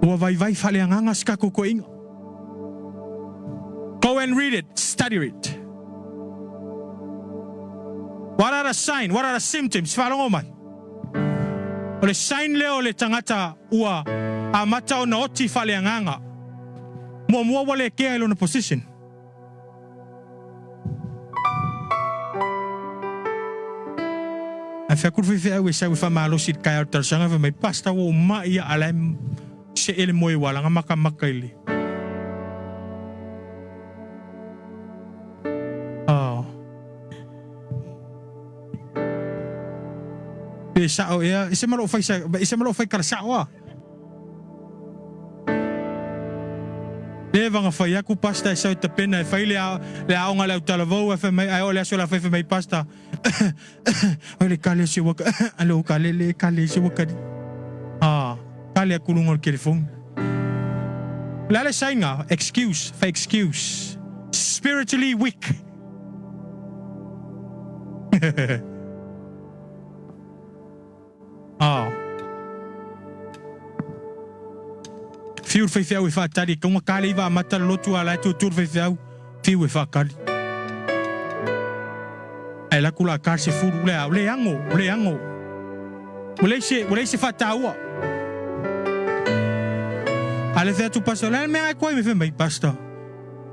Ua vaivai faaleagaga si tatou toeaiga. Go and read it, study it. What are the sign? What are the symptoms? Faalogo mai. O le sign lea o le tagata ua amata ona oti faaleagaga. Muamua ua le kea i lona position. Ae fai atu le faifeau e sau e faamalosi i le taeao o le talosaga fai mai, Pastor ua ou mai a la e see le moe ua alaga makamaka i le Oh. Pe sao ea, e se ma lou fai sa, e se ma lou fai kala sao a. Leva na fai aku pasta e sau e tapena e fai le, a, le aoga le au talavou e fai mai, ai o le aso la fai fai mai pasta. Oi le kale se waka, alo kale le kale se waka. Ah, kale aku lunga o le telefoni. O le a le saina, excuse, fai excuse. Spiritually weak. Ah. Whiu le faifeau e whaatali, kaunga kale iwa amata le lotu a la e tutu le faifeau, whiu e whaakali. Ai la kula ka se furu le au, le ango, le ango. Ua leai se, ua leai se faataua. A le fea atu pastor, le mea ai koe me fe mai pastor.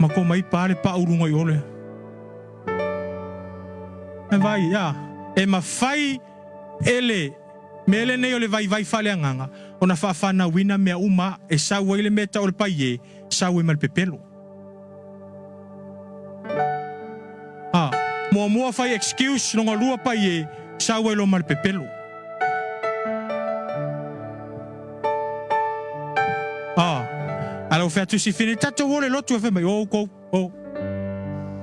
Ma ko mai pa le pa ulunga i ole. E vai, ia. E mafai e le mea lenei o le vaivai faaleagaga ona faafanauina mea uma e sau ai le mea tau o le paie, sau ai ma le pepelo. A, muamua fai excuse, longa lua paie, sau ai loa ma le pepelo. A, a lau fea tusi fine, tatou o le lotu e fai mai, o oukou. O,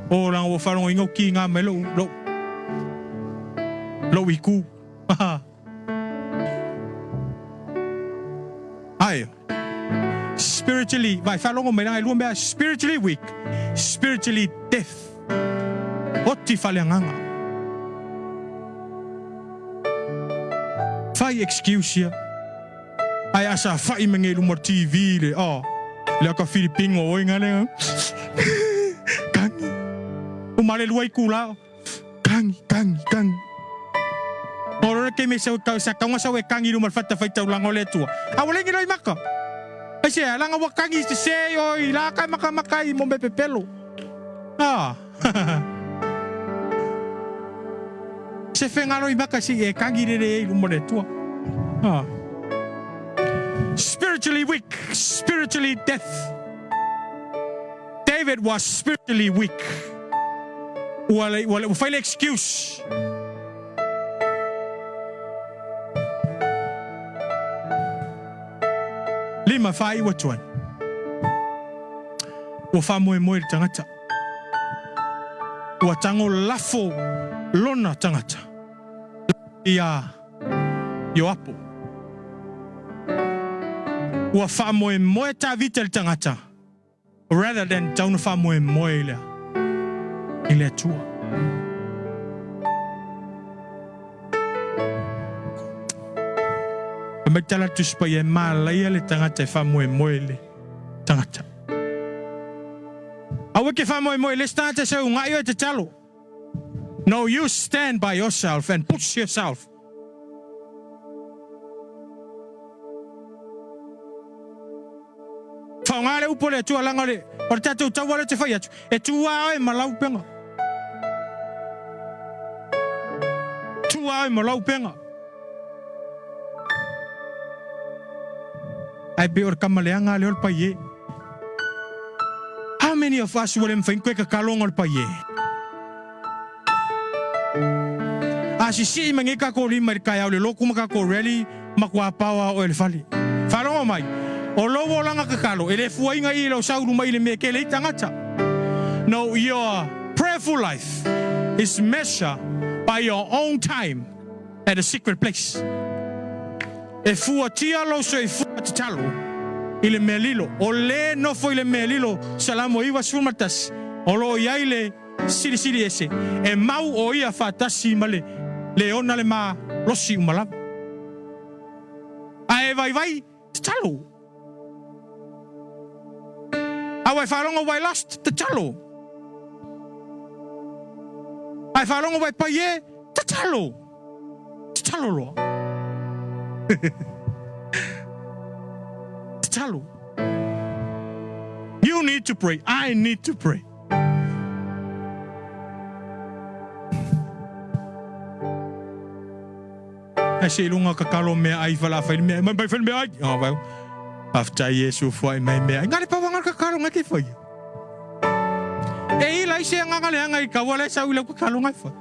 o langa ua faalogoina u kiga mai lou, lou, lou itu. Ai, spiritually, vai faalogo mai langa e lua mea, spiritually weak, spiritually deaf. Oti faaleagaga. Fai excuse ia. Ae a sa fai me ngei luma TV le a le aka Filipino oi nga le kangi o male lua i kula kangi kangi kangi o rora ke me sa ka sa kaunga sa we kangi luma fata fai taulanga o le tua a wale ngi loi maka ai se langa wa kangi se se o i la ka maka maka i mo me pepelo a Se whengaro i maka si e kangi rere e i luma le tua. Ah. Spiritually weak, spiritually deaf. David was spiritually weak. Ua le, ua le, ua fai le excuse. Lima wha iwa tuan. Ua wha moe moe le tangata. Ua tango lafo lona tangata i a Ioapo. Ua faamoemoe Tavita i le tangata rather than tauna faamoemoe i le i le Atua. Fai mai tala Tusi Paia e malaia le tangata e faamoemoe i le tangata. Aua ke faamoemoe le start se ungai oe tatalo. No, you stand by yourself and push yourself. Whaonga le upo le atua langa le o le tatou taua le te whai atu. E tū a oe ma lau penga. Tū a oe ma lau penga. Ai pe o le kama leanga le o le pai e. How many of us ua le mawhai koe ka kalonga o le pai e? A sisii mai nei kako lima i le kaeao le loku ma kako rally ma kua paoa oe le fale. Faalogo mai, o lou olaga kakalo e le fuainga i lau saulu mai i le mea kele i tagata. No, your prayerful life is measured by your own time at a secret place. E fuatia lou soifua tatalo i le mea lilo. O le nofo i le mea lilo, Salamo 91, o lo o i ai le Silisili ese, e mau o ia faatasi ma le leona le malosi uma lava. A e vaivai, tatalo. A ua e faalogo ua e lost, tatalo. A e faalogo ua e pai e, tatalo. Tatalo loa. Tatalo. You need to pray. I need to pray. Ai se ilunga ka kalo mea ai whala whai mea mai mai whai mea ai. Oh, well. After Yesu fwai mai mea ai. Ngare pawa ngare ka kalo ngai ke whai. E i lai se anga ngale anga i kawa lai sau i lau ka kalo ngai whai.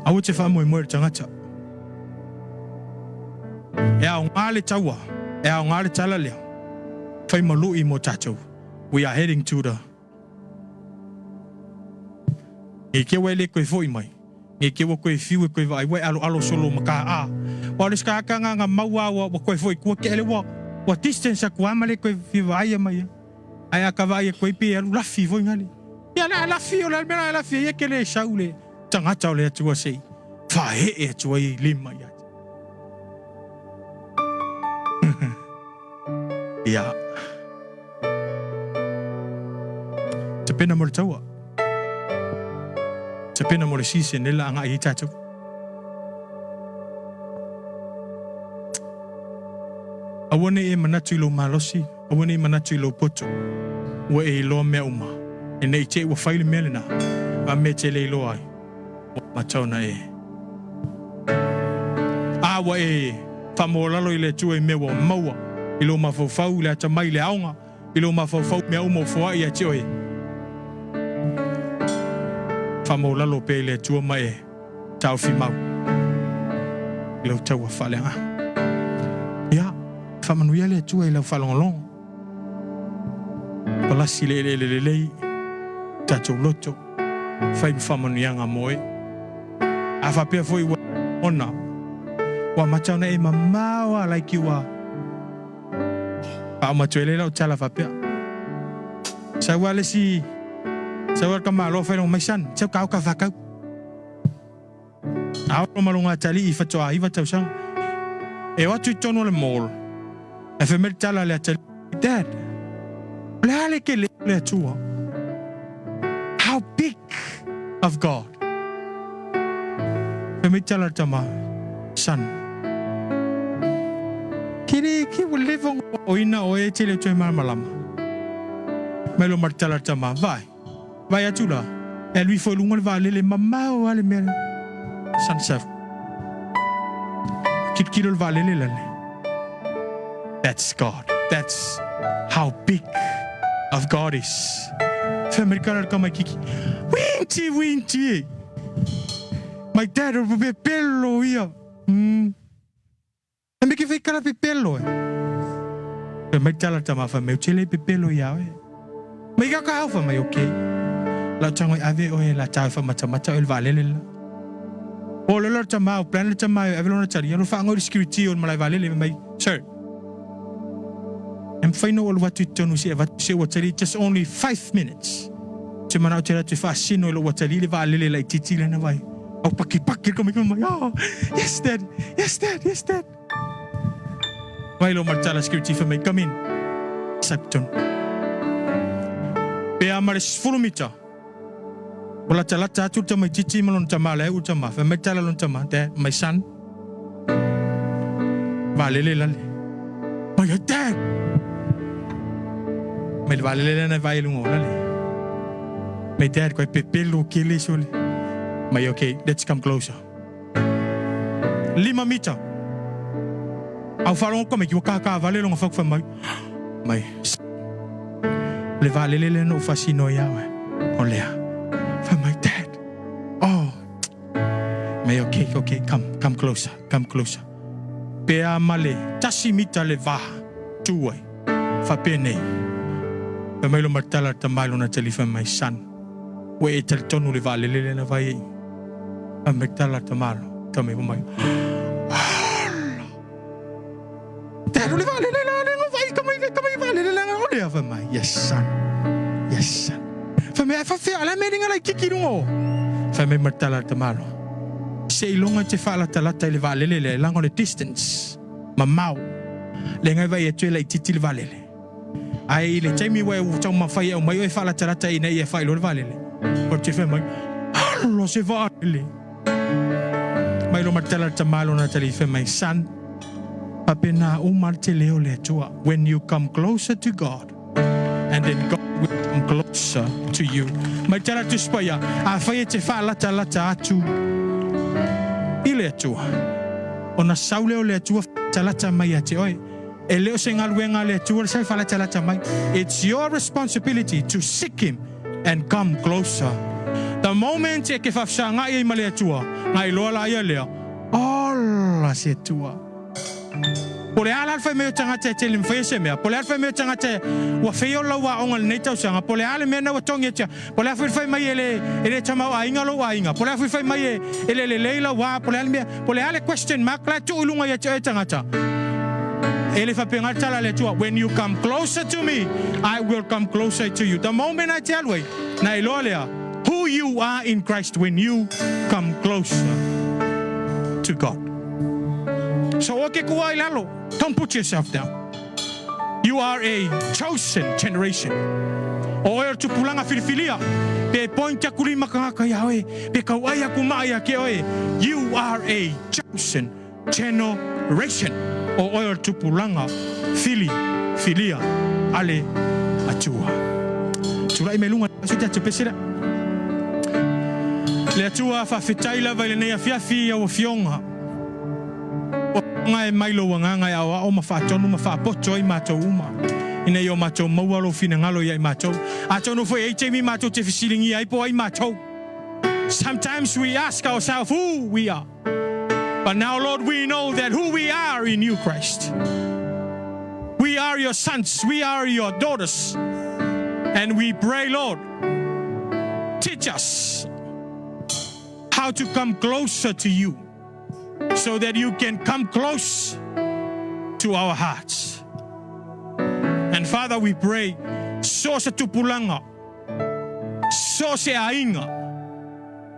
Aua te whaamoemoe le tangata. E aoga le taua, e aoga le tala lea. Whai malu'i mo tatou. We are heading to the Nge ke ua e le koe foi mai. Nge ke ua koe fiu e koe vaai ua e aloalo solo ma ka a. Wa o le ska ka nga nga mau a ua koe foi kua ke ele ua ua distance aku a ma le koe fi vaai a mai a. Ai a ka vaai e koe pe alu lafi foi ngale. Ia le lafi o le mea lafi ia ke le sau le tagata o le Atua se i whahe'e atu ai i lima ia te. Ia. Te pena mo le taua. Tapena mo le season lea la agai ai tatou. Aua ne i e manatu i lou malosi, aua ne i manatu i lou poto, ua e iloa mea uma, e ne i te i ua fai le mea lena, a mea e te le iloa ai, ua amata ona e. A ua e faamoolalo i le Atua i mea ua maua i lou mafaufau, i le atamai, i le aoga, i lou mafaufau mea uma ua foai ia te oe. Faamoolalo pea i le Atua ma e taofi mau i lau taua faaleagaga. Ia, faamanuia le Atua i lau faalogologo. Palasi le eleele lelei, tatou loto, fai ma faamanuiaga mo oe. A faapea foi ua ona, ua amata ona e mamao a like ua Faauma atu ai lea lau tala faapea. Sau a le isi, sau a le tamaloa fai longa mai son, sau ka oka fakau. A olo ma longa atalii fatoa iva tausaga. E o atu i totonu o le mall, ae fai mai le tala a le atalii, Dad, o le a le kele o le Atua? How big of God? Fai mai le tala a le tama, Son, kiri ki ua leva ona aoina oe e te le toe malamalama. Mai loa ma le tala a le tama, Vaai, vaai atu la, e alu ifo i luga le vaalele, mamao lava le mea lea. Son, sau. Tilotilo le vaalele lale. That's God. That's how big of God is. Fai mai le tala a le tamaititi, Winti, winti e! My dad o pepelo ia. Mm. E me ke fai kala pepelo e. Fai mai tala tama fai mai tele pepelo ia oe. Mai ka ka fai mai okay. La tango i ave oe la tau fa mata mata oe le vaalele la. O le la tama o plan le tama e ave lona tali. Alo fa ngoi security o malai vaalele mai sir. E mafai na ou alu atu i totonu se avatu se ua tali just only 5 minutes. Te manao te atu e faasino i lou atalii le vaalele laitiiti lena vai. Au pakipaki le komiti mai, oh, yes dad, yes dad, yes dad. Vai lo martala security fai mai, come in. Sa tonu. Pe a ma le 10 mita. Ua latalata atu le tamaitiiti ma lona tama la e u tama. Fai mai tala lona tama, dad, my son. Vaalele lale. Mai ai, dad! Mai le vaalele lena e vaai i luga o lale. Mai dad, koe pepelo kele sole. Mai okay, let's come closer. 5 mita. Au faalogo koa mai ki ua kākā vale longa fau fai mai. Mai, le vaalele lea na ou faasino ai au e. O lea. Fai mai, dad. Oh, Mai okay, okay, come, come closer, come closer. Pe a ma le tasi mita le va tu ai, faapenei. Fai mai lo matala tama i lona tali fai mai, son, ua e talitonu le vaalele lea na vai ai. Fai mai tala tama lo, tama i mai, Ala! Dad, o le vaalele la le na vai, tama i le, tama i vaalele la o lea. Fai mai, yes son, yes son. Fai mai, ai faafefea, o le a mea lenga laitiiti i luga o? Fai mai matala tama lo, seiloga e te faalatalata i le vaalele lea, leaga o le distance, mamao, leaga e vaai atu e laitiiti le vaalele. Ae i le taimi ua e taumafai e aumai oe e faalatalata ina ia faailoa le vaalele, o te fai mai, Alo se vaalele! Mai lo matala le tama lona tali fai mai, Son, faapena uma le tele o le Atua. When you come closer to God, and then God will come closer to you. Mai tala Tusi Paia, afai e te faalatalata atu i le Atua, ona sau lea o le Atua faalatalata mai ia te oe. E le o se galuega a le Atua le sau faalatalata mai. It's your responsibility to seek Him and come closer. The moment e ke faafesagai ai ma le Atua, na iloa laia lea, Ola se Atua. Po o le a la le fai mai o tagata e tele mafai e se mea, po o le a le fai mai o tagata ua fail lau aoga i lenei tausaga, po o le a le mea na ua togi atia, po o le a foi le fai mai e le, e le tamaoaiga lou aiga, po o le a foi le fai mai e, e le lelei lau a, po o le a le mea, po o le a le question mark la e tuu i luga ia te oe tagata. E le faapena le tala a le Atua, when you come closer to me, I will come closer to you. The moment I te alu ai, na iloa lea, who you are in Christ when you come closer to God. So o ke kua i lalo, don't put yourself down. You are a chosen generation. O oe o le tupulaga filifilia. Pe point aku lima tagata ia oe, pe tauai aku maa ia te oe. You are a chosen generation. O oe o le tupulaga fili filia a le Atua. Tulai mai luga se tatou pese lea. Le Atua, faafetai lava i lenei afiafi i au afioga. O afioga e mai lou agaga e aoao ma faatonu ma faapoto ai matou uma, ina ia o matou maua lou finagalo ia i matou. Atonu foi e i ai taimi matou te fesiligia ai po o ai matou. Sometimes we ask ourselves who we are. But now, Lord, we know that who we are in you, Christ. We are your sons, we are your daughters. And we pray, Lord, teach us how to come closer to you so that you can come close to our hearts. And Father, we pray, so se tupulaga, so se aiga,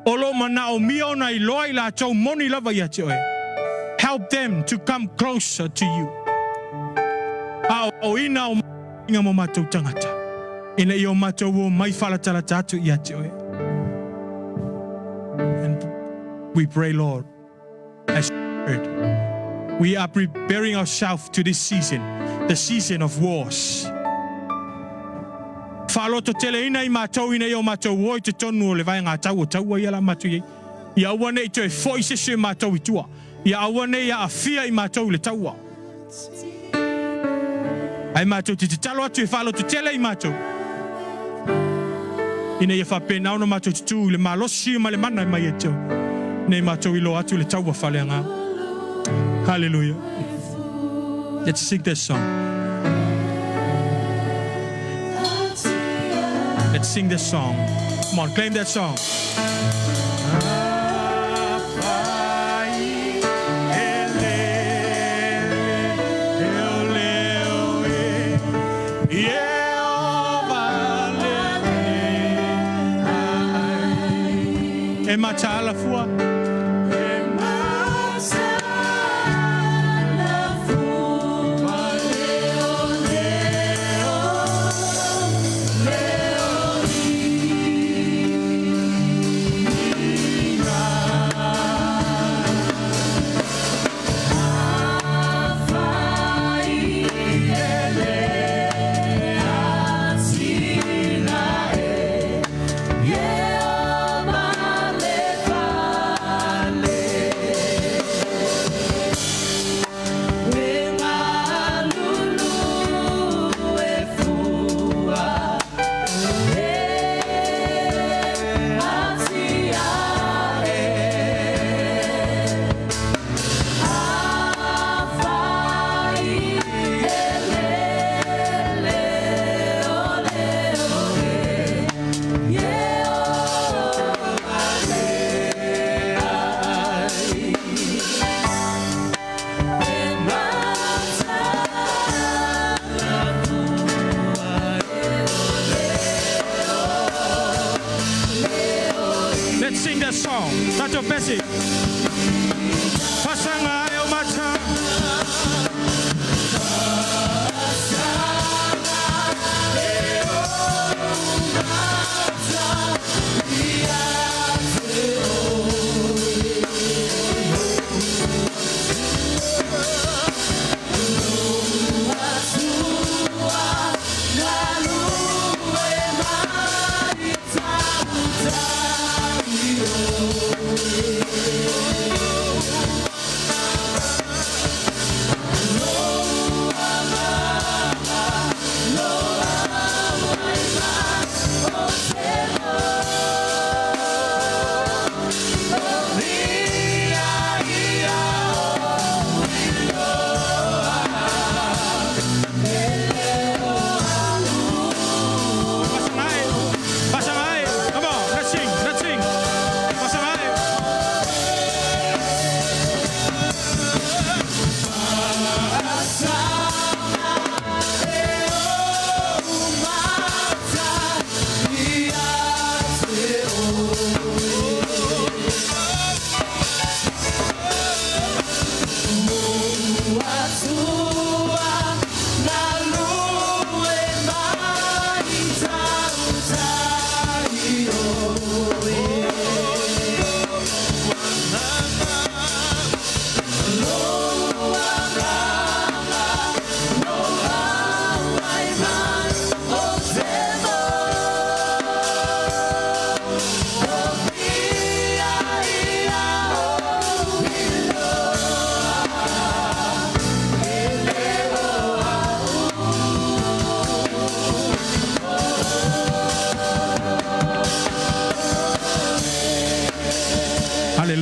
o lo o manaomia ona iloa i latou moni lava ia te oe. Help them to come closer to you. Aoaoina o aiga ma o matou tagata, ina ia o matou omai faalatalata atu ia te oe. And we pray, Lord, as heard, we are preparing ourselves to this season, the season of wars. Faalototeleina i matou ina ia o matou o i totonu o le vaega tau o taua ia la matou i ai. Ia aua ne i toe foi se isi o matou i tua. Ia aua ne i aafia i matou i le taua. Ae matou te tatalo atu e faalototele i matou, ina ia faapena ona matou tutū i le malosi ma le mana e mai ia te oe, nei matou iloa atu le taua faaleagaga. Hallelujah. Let's sing that song. Let's sing this song. Come on, claim that song. E mataala fua. E mataala fua leo leo leo ina. Afai e le atinae Ieova le fale. E malulu e fua e atiae. Afai e le leo leo e Ieova le ai. E mataala fua leo leo. Let's sing that song. Tatou pese. Fasaga e o mata. Fasaga e o mata ia te oe. Lou Atua galue mai tautai oe.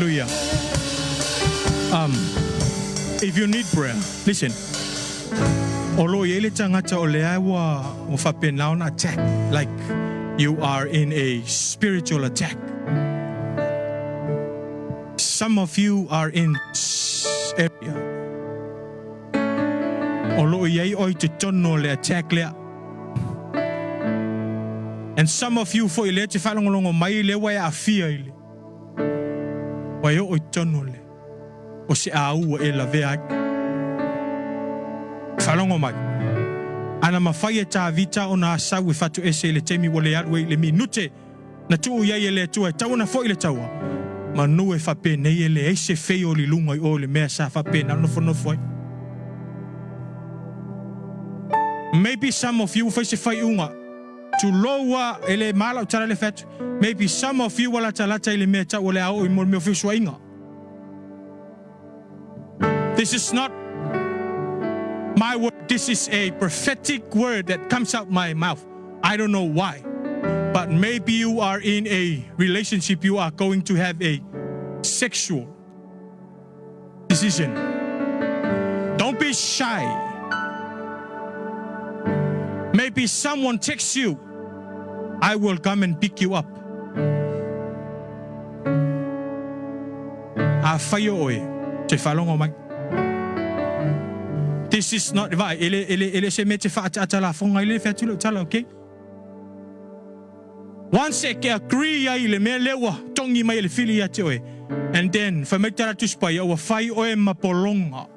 Hallelujah. Um, if you need prayer, listen. O lo i ai le tagata o lea ua ua faapena ona attack like you are in a spiritual attack. Some of you are in area. O lo o i ai oe i totonu o le attack lea. And some of you foi lea te faalogologo mai lea ua e aafia i le ua e oo i totonu o le o se au ua e lavea ai. Faalogo mai. Ana mafai e Tavita ona asau e fatoese i le taimi ua le alu ai i le minute na tuu i ai e le Atua e tau ana foi le taua, manu e faapenei e leai se fei o li luga i o i le mea sa faapena ona nofonofo ai. Maybe some of you ua fai se faiuga, tulou a, e le ma lau tala le fai atu, maybe some of you ua latalata i le mea tau o le a oo i mo le mea o feusuaiga. This is not my word. This is a prophetic word that comes out my mouth. I don't know why. But maybe you are in a relationship, you are going to have a sexual decision. Don't be shy. Maybe someone texts you, I will come and pick you up. Afai o oe, te faalogo mai. This is not, vai, e le, e le, e le se mea te whaataata lafoga i le wheatu lau tala, okay? Once e ke agree ai le mea lea ua tongi mai e le fili ia te oe, and then, whai mai tala tuspai, ua whai oe ma polonga.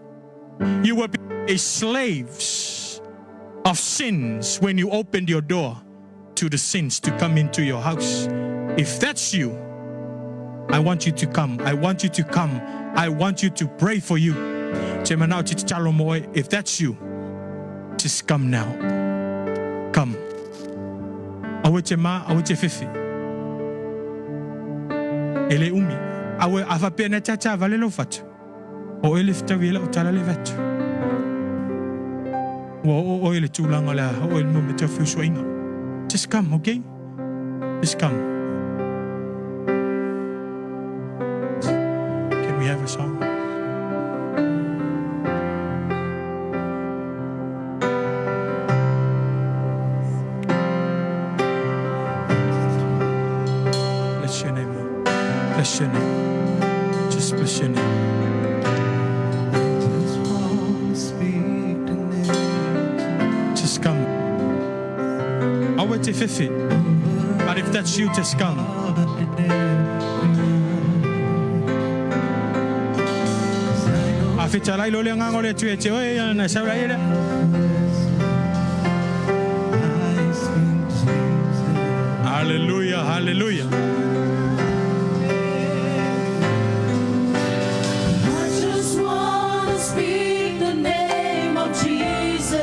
You will be a slaves of sins when you opened your door to the sins to come into your house. If that's you, I want you to come. I want you to come. I want you to pray for you. Te manao te tatalo mo oe. If that's you, just come now. Come. Aue te ma, aue te fefe. E le umi. Aue, a whapea na tata vale lau fatu. O oe le fetaui e lau tala le vatu. Ua oo oe i le tulaga o le a oo i le mea tau feusuaiga. Just come, okay? Just come. Can we have a song? Bless your name, Lord. Bless your name. Just bless your name. Just wanna speak the name Just come. Aua te fefe. But if that's you, just come. A whita lai lo le agaga o le Atua e te oe, na sau lai e lea. Hallelujah, hallelujah. I just wanna speak the name of Jesus.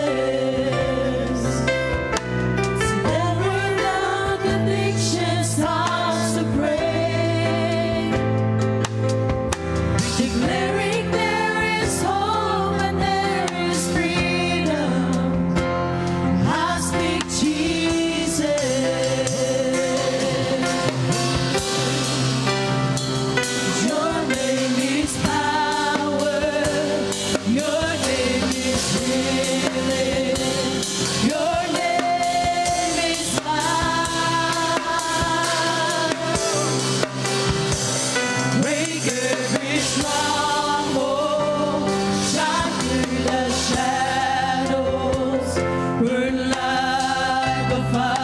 Till every dark addiction starts to break. Declaring there is hope and there is freedom. I speak Jesus. Your name is power. Your name is healing. Your name is life. Break every stronghold. Shine through the shadows. Burn like a fire.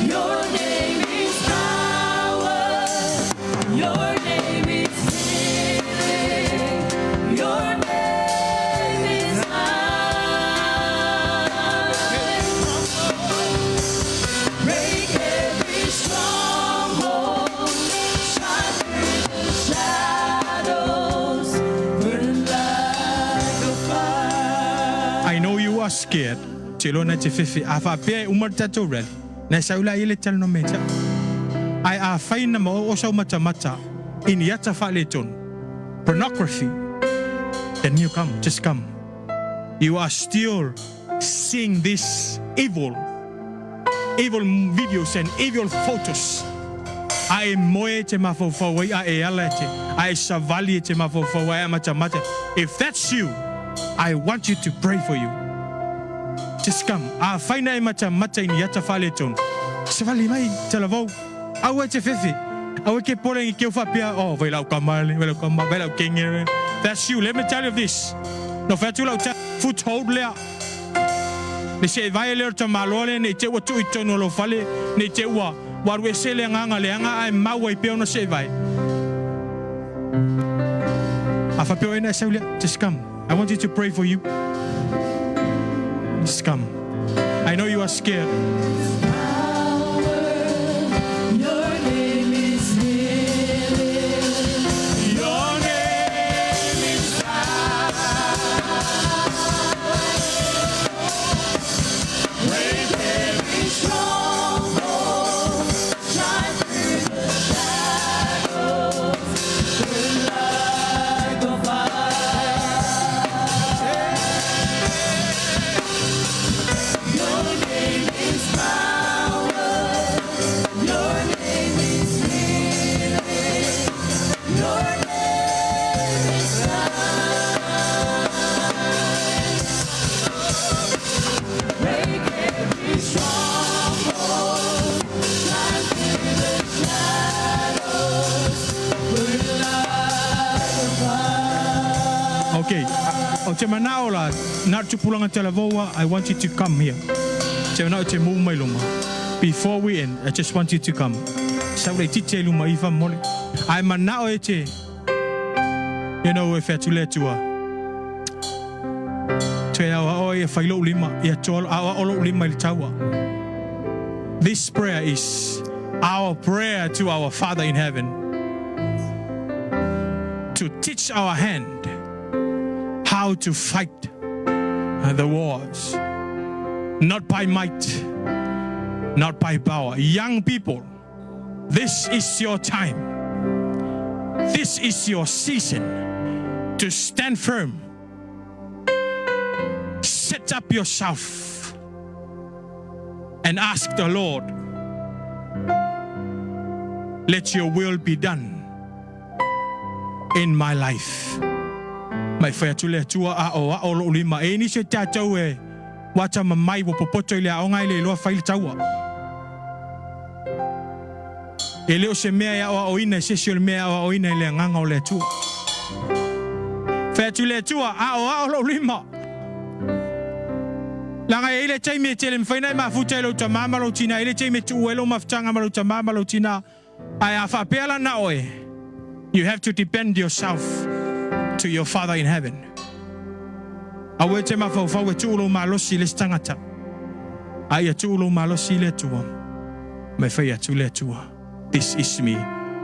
Your name is power. Your name is healing. Your name is life. Break every stronghold. Shine through the shadows. Burn like a fire. I know you are scared. Te iloa na te fefe. A faapea e uma le tatou rally, na sau la i le talanoa me te au. Ae afai na ma oo sau matamata i ni ata faaletonu, pornography, then you come, just come. You are still seeing this evil. evil videos and evil photos. A e moe e te mafaufau ai, a e ala e te, a e savali e te mafaufau ai, a matamata. If that's you, I want you to pray for you. Just come. Afai na e matamata i ni ata faaletonu, savali mai, talavou. Aua e te fefe. Aua e ke pole i keu faapea, oh, vai lau kama le, vai lau kama, vai lau kenge le. That's you. Let me tell you this. No whai atu lau ta foothold lea. Le se vai le o tamaloa le nei te ua tuu i tonu o lou fale, nei te ua ua alu ese le agaga leaga ae mau ai pea ona se vai. A faapea o ena e sau lea, just come. I want you to pray for you. Just come. I know you are scared. Your name is healing. Your name is Break every stronghold. Shine through the shadows. Burn like a fire. Your name is power. Your name is healing. Your name is life. Break every stronghold. Shine through the shadows. Burn like a fire. Okay. O te manao la, na tupulanga talavoa, I want you to come here. Te manao te mu mai luma. Before we end, I just want you to come. Sau le tite luma i mole. Ai manao e te, you know, e whatu le tua. Te awa o e whailo lima, ia toa awa o lo lima i le taua. This prayer is our prayer to our Father in heaven. To teach our hand how to fight the wars. Not by might, not by power. Young people, this is your time. This is your season to stand firm. Set up yourself and ask the Lord, let your will be done in my life. Mai whai atu le atua a o a o lo lima. E ni se tātou e wata mamai wa popoto i le aonga i le iloa whai le taua. E leo se mea e ao o ina, e se se o le mea e ao o ina i le anganga o le atua. Whai atu le atua a o a o lo lima. Langa e ile taimi e tele mwhaina e mafuta e lau tamama lau tina, e le taimi e tuu e lau mafutanga ma lau tamama lau tina. Ai a whaapea la na oe. You have to depend yourself to your Father in heaven. Aua te mafaufau e tuu lou malosi i le isi tagata, a ia tuu lou malosi i le Atua. Mai fai atu le Atua, This is me.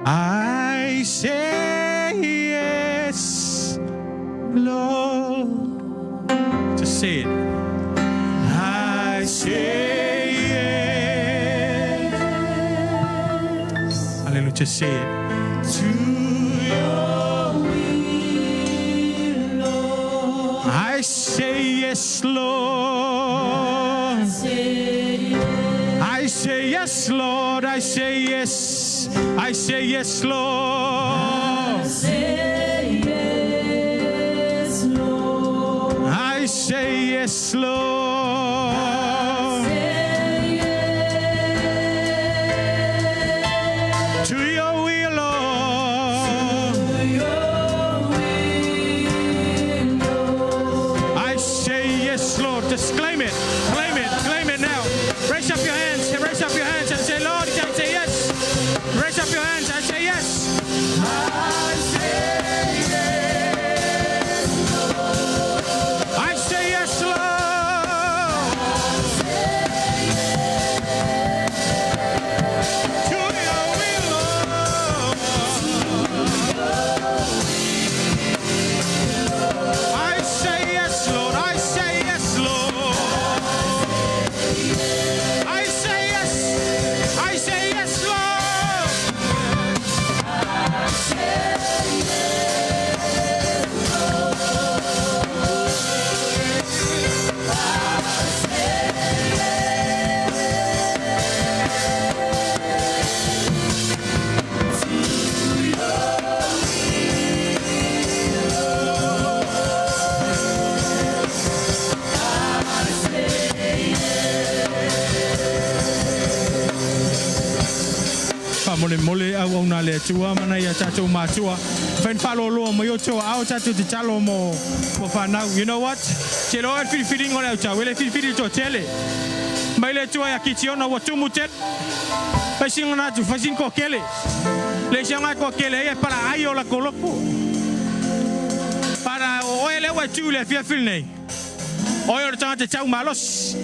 I say yes, Lord. Just say it. I say yes. Hallelujah. Just say it. To your will, Lord. I say yes, Lord. Say yes. I say yes, Lord. I say yes. I say yes, Lord. Say yes, Lord. I say yes, Lord. Say yes. To your will, Lord. To your will, Lord. I say yes, Lord. Just claim it. Claim it. Claim it now. Raise up your hands. Raise up your hands and say, Lord, I say yes. Raise up your hands and say yes. I say yes, I say yes, Lord. Faamolemole auauna a le Atua ma nai a tatou matua, fai ni faaloaloa mai o outou aao tatou tatalo mo mo fanau. You know what? Te iloa le filifiliga o le autau, e le filifili i le toatele. Mai le Atua ia Kitiona ua tumu tele. Fai sina manatu, fai sina toatele. Le isi aga e toatele ai e palaai o latou loto. Para o oe lea ua e tu i le afiafi lenei, Oe o le tagata tau malosi.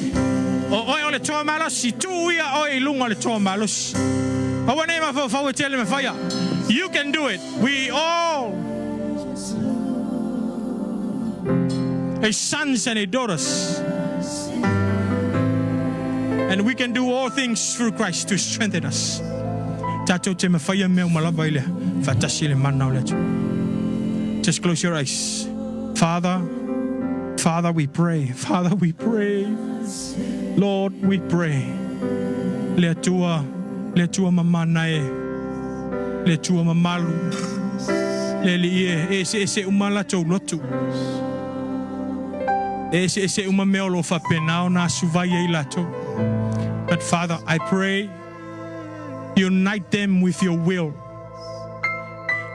O oe o le toa malosi. Tuu ia oe i luga o le toa malosi. Aua nei mafaufau e tele mafaia. You can do it. We all a sons and a daughters. And we can do all things through Christ to strengthen us. Tatou te mafaia mea uma lava i le faatasi i le mana o le Atua. Just close your eyes. Father, Father, we pray. Father, we pray. Lord, we pray. Le Atua, le Atua mamana e, le Atua mamalu, le Alii e, e eseese uma latou lotu. E eseese uma mea o lo o faapena ona asuvai ai latou. But Father, I pray, unite them with your will.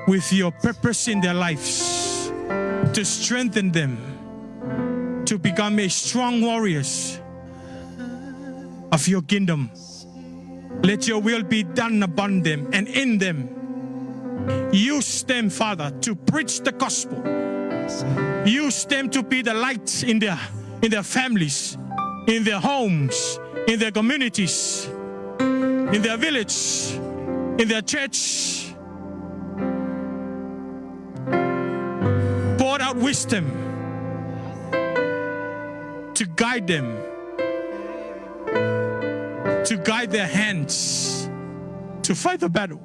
With your purpose in their lives to strengthen them to become a strong warriors of your kingdom. Let your will be done upon them and in them. Use them, Father, to preach the gospel. Use them to be the light in their in their families, in their homes, in their communities, in their village, in their church. Pour out wisdom to guide them, to guide their hands to fight the battle.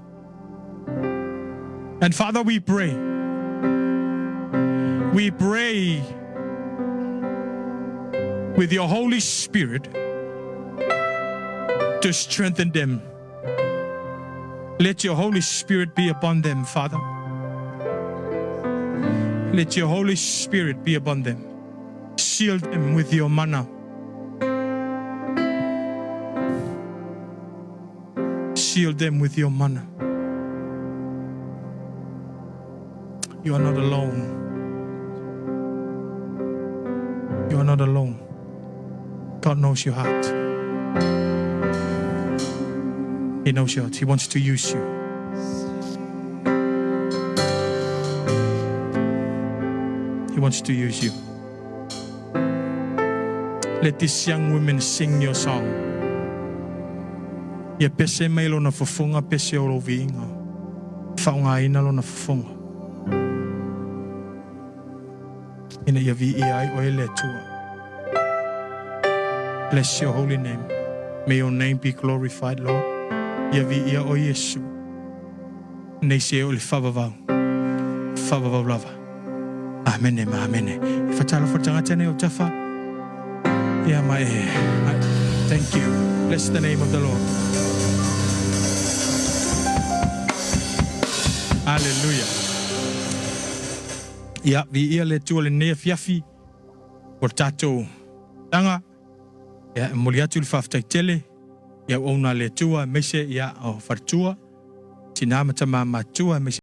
And Father, we pray. We pray with your Holy Spirit to strengthen them. Let your Holy Spirit be upon them, Father. Let your Holy Spirit be upon them. Seal them with your mana. Seal them with your mana. You are not alone. You are not alone. God knows your heart. He knows your heart. He wants to use you. He wants to use you. Let these young women sing your song. Ia pese mai lona fofoga pese o lou viiga. Faaaogaina lona fofoga ina ia viia ai oe le Atua. Bless your holy name. May your name be glorified, Lord. Ia viia oe Iesu. Nei se o le faavavau. Faavavau lava. Amene ma amene. E whatalofa tangata nei o tafa. Ia ma e. Thank you. Bless the name of the Lord. Hallelujah. Ia, viia le Atua lenei afiafi o le tatou tanga. Ia, e momoli atu le faafetai tele i auauna a le Atua, aemaise ia o faletua, tinā ma tamā matutua, aemaise